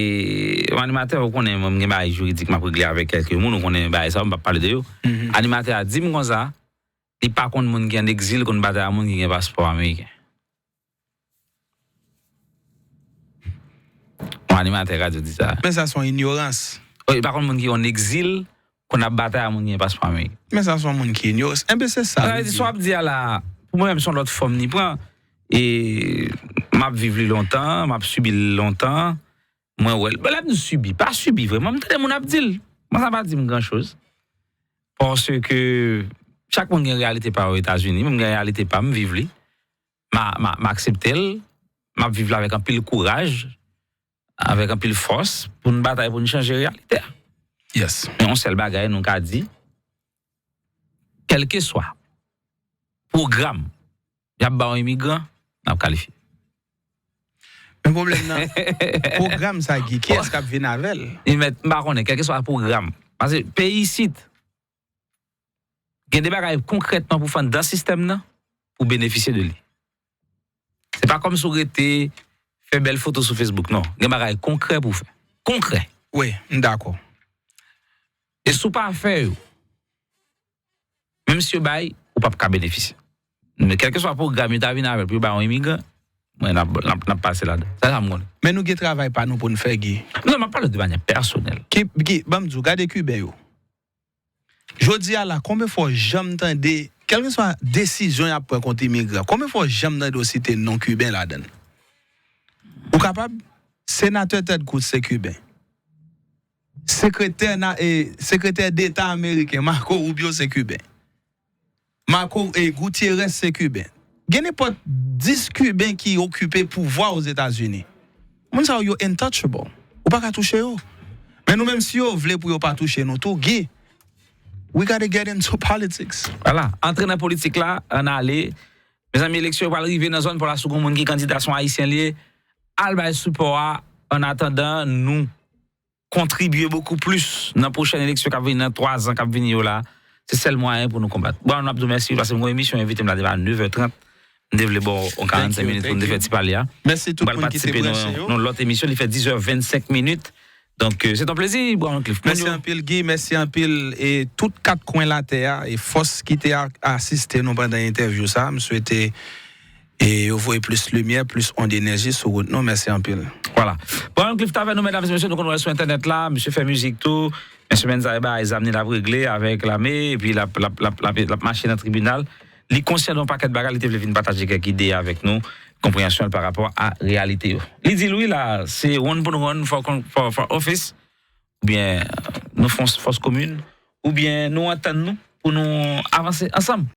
yon animatè, ou konnen, mwen, m gen bagay jiridik m ap regle avèk kèlke moun, ou konnen bagay sa yo, m p ap pale de yo. Mhm. Animatè a di m konsa, li pa konn moun ki ann egzil konn batay a moun ki gen paspò ameriken. Yon animatè radyo di sa. Men sa se yon inyorans. Wi, li pa konn moun ki ann egzil konn ap batay a moun ki gen paspò ameriken. Men sa se yon moun ki inyorans. Enben, se sa. Sa vle di, sa w ap di a la, pou mwen menm, se yon lòt fòm li pran. E m ap viv li lontan, m ap sibi l lontan. Mwen wè l. Bon, lè m di sibi, pa sibi vrèman. M tande moun ap di l. Mwen, sa pa di m gran choz. Paske chak moun gen reyalite pa yo Etazini. Mwen, m gen reyalite pa m, m viv li. M a, m a, m aksepte l. M ap viv la avèk anpil kouraj, avèk anpil fòs, pou n batay, pou n chanje reyalite a. Yes. Men yon sèl bagay nou ka di, kèlkeswa pwogram y ap ba yon imigran, n ap kalifye. Men pwoblèm nan, pwogram sa, Guy, kiyès k ap vin avè l? Li mèt, m pa konnen, kèlkeswa pwogram. Paske peyi isit, gen de bagay konkrètman pou fè anndan sistèm nan, pou benefisye de li. Se pa kòmsi w rete fè bèl foto sou Facebook, non. Gen bagay konkrè pou w fè. Konkrè. Wi, m dakò. E si w pa fè yo, menm si yo bay, ou p ap ka benefisye. Men kèlkeswa pwogram yo ta vin avè l pou yo bay yon imigran, mwen, n ap, n ap, n ap pase ladan. Sa, sa m konnen. Men nou gen travay pa nou pou n fè, Guy. Non, m ap pale de manyè pèsonèl. Ki, Guy, ban m di w, gade Kiben yo. Jodi a la, konbyen fwa w janm tande, kèlkeswa desizyon y ap pran kont imigran, konbyen fwa w janm tande yo site non Kiben ladan l? Ou kapab? Senatè Ted Cruz se Kiben. Sekretè na-, e, sekretè deta ameriken Marco Rubio se Kiben. Marco, e, Gutierrez se Kiben. Gen nenpòt dis Kiben ki okipe pouvwa Ozetazini. Moun sa yo, yo untouchable. Ou pa ka touche yo. Men nou menm, si yo vle pou yo pa touche nou tou, Guy, we gotta get into politics. Vwala, antre nan politik la, ann ale. Mezanmi, eleksyon yo pral rive nan zòn pa w la, si w gen yon moun ki kandida, se yon Ayisyen li ye, al bay sipò a, an atandan nou kontribye bokou plis nan pwochèn eleksyon k ap vini, nan twa zan k ap vini yo la. Se sèl mwayen pou nou konbat. Bon, n ap di w mèsi, paske m gen yon emisyon envite m la depi a nèf è trant. M te vle ba w yon karannsenk minit pou n te fè ti pale a. Mèsi tout moun ki te branche yo. Nou pral patisipe nan yon lòt emisyon, li fè dis è vennsenk minit. Donk, euh, se yon plezi, Brown Cliff. Mèsi anpil, Guy. Mèsi anpil. E tout kat kwen latè a, e fòs ki te a-, asiste nou pandan entèvyou sa, m swete e yo voye plis limyè, plis ond enèji sou wout nou. Mèsi anpil. Vwala. Brown Cliff t avè nou, medam e mesye, nou konn wè l sou entènèt la, misye fè mizik tou. Men semèn sa, e bagay zam ni l ap regle avèk lame, epi l ap, l ap, l ap, l ap, l ap mache nan tribinal. Li konsyan de yon pakèt bagay, li te vle vin pataje kèk ide avèk nou, konpreyansyon l pa rapò a reyalite yo. Li di l, wi, la, se one pou nou one for, for, for office, oubyen nou fè yon fòs komin, oubyen nou antann nou pou nou avanse ansanm.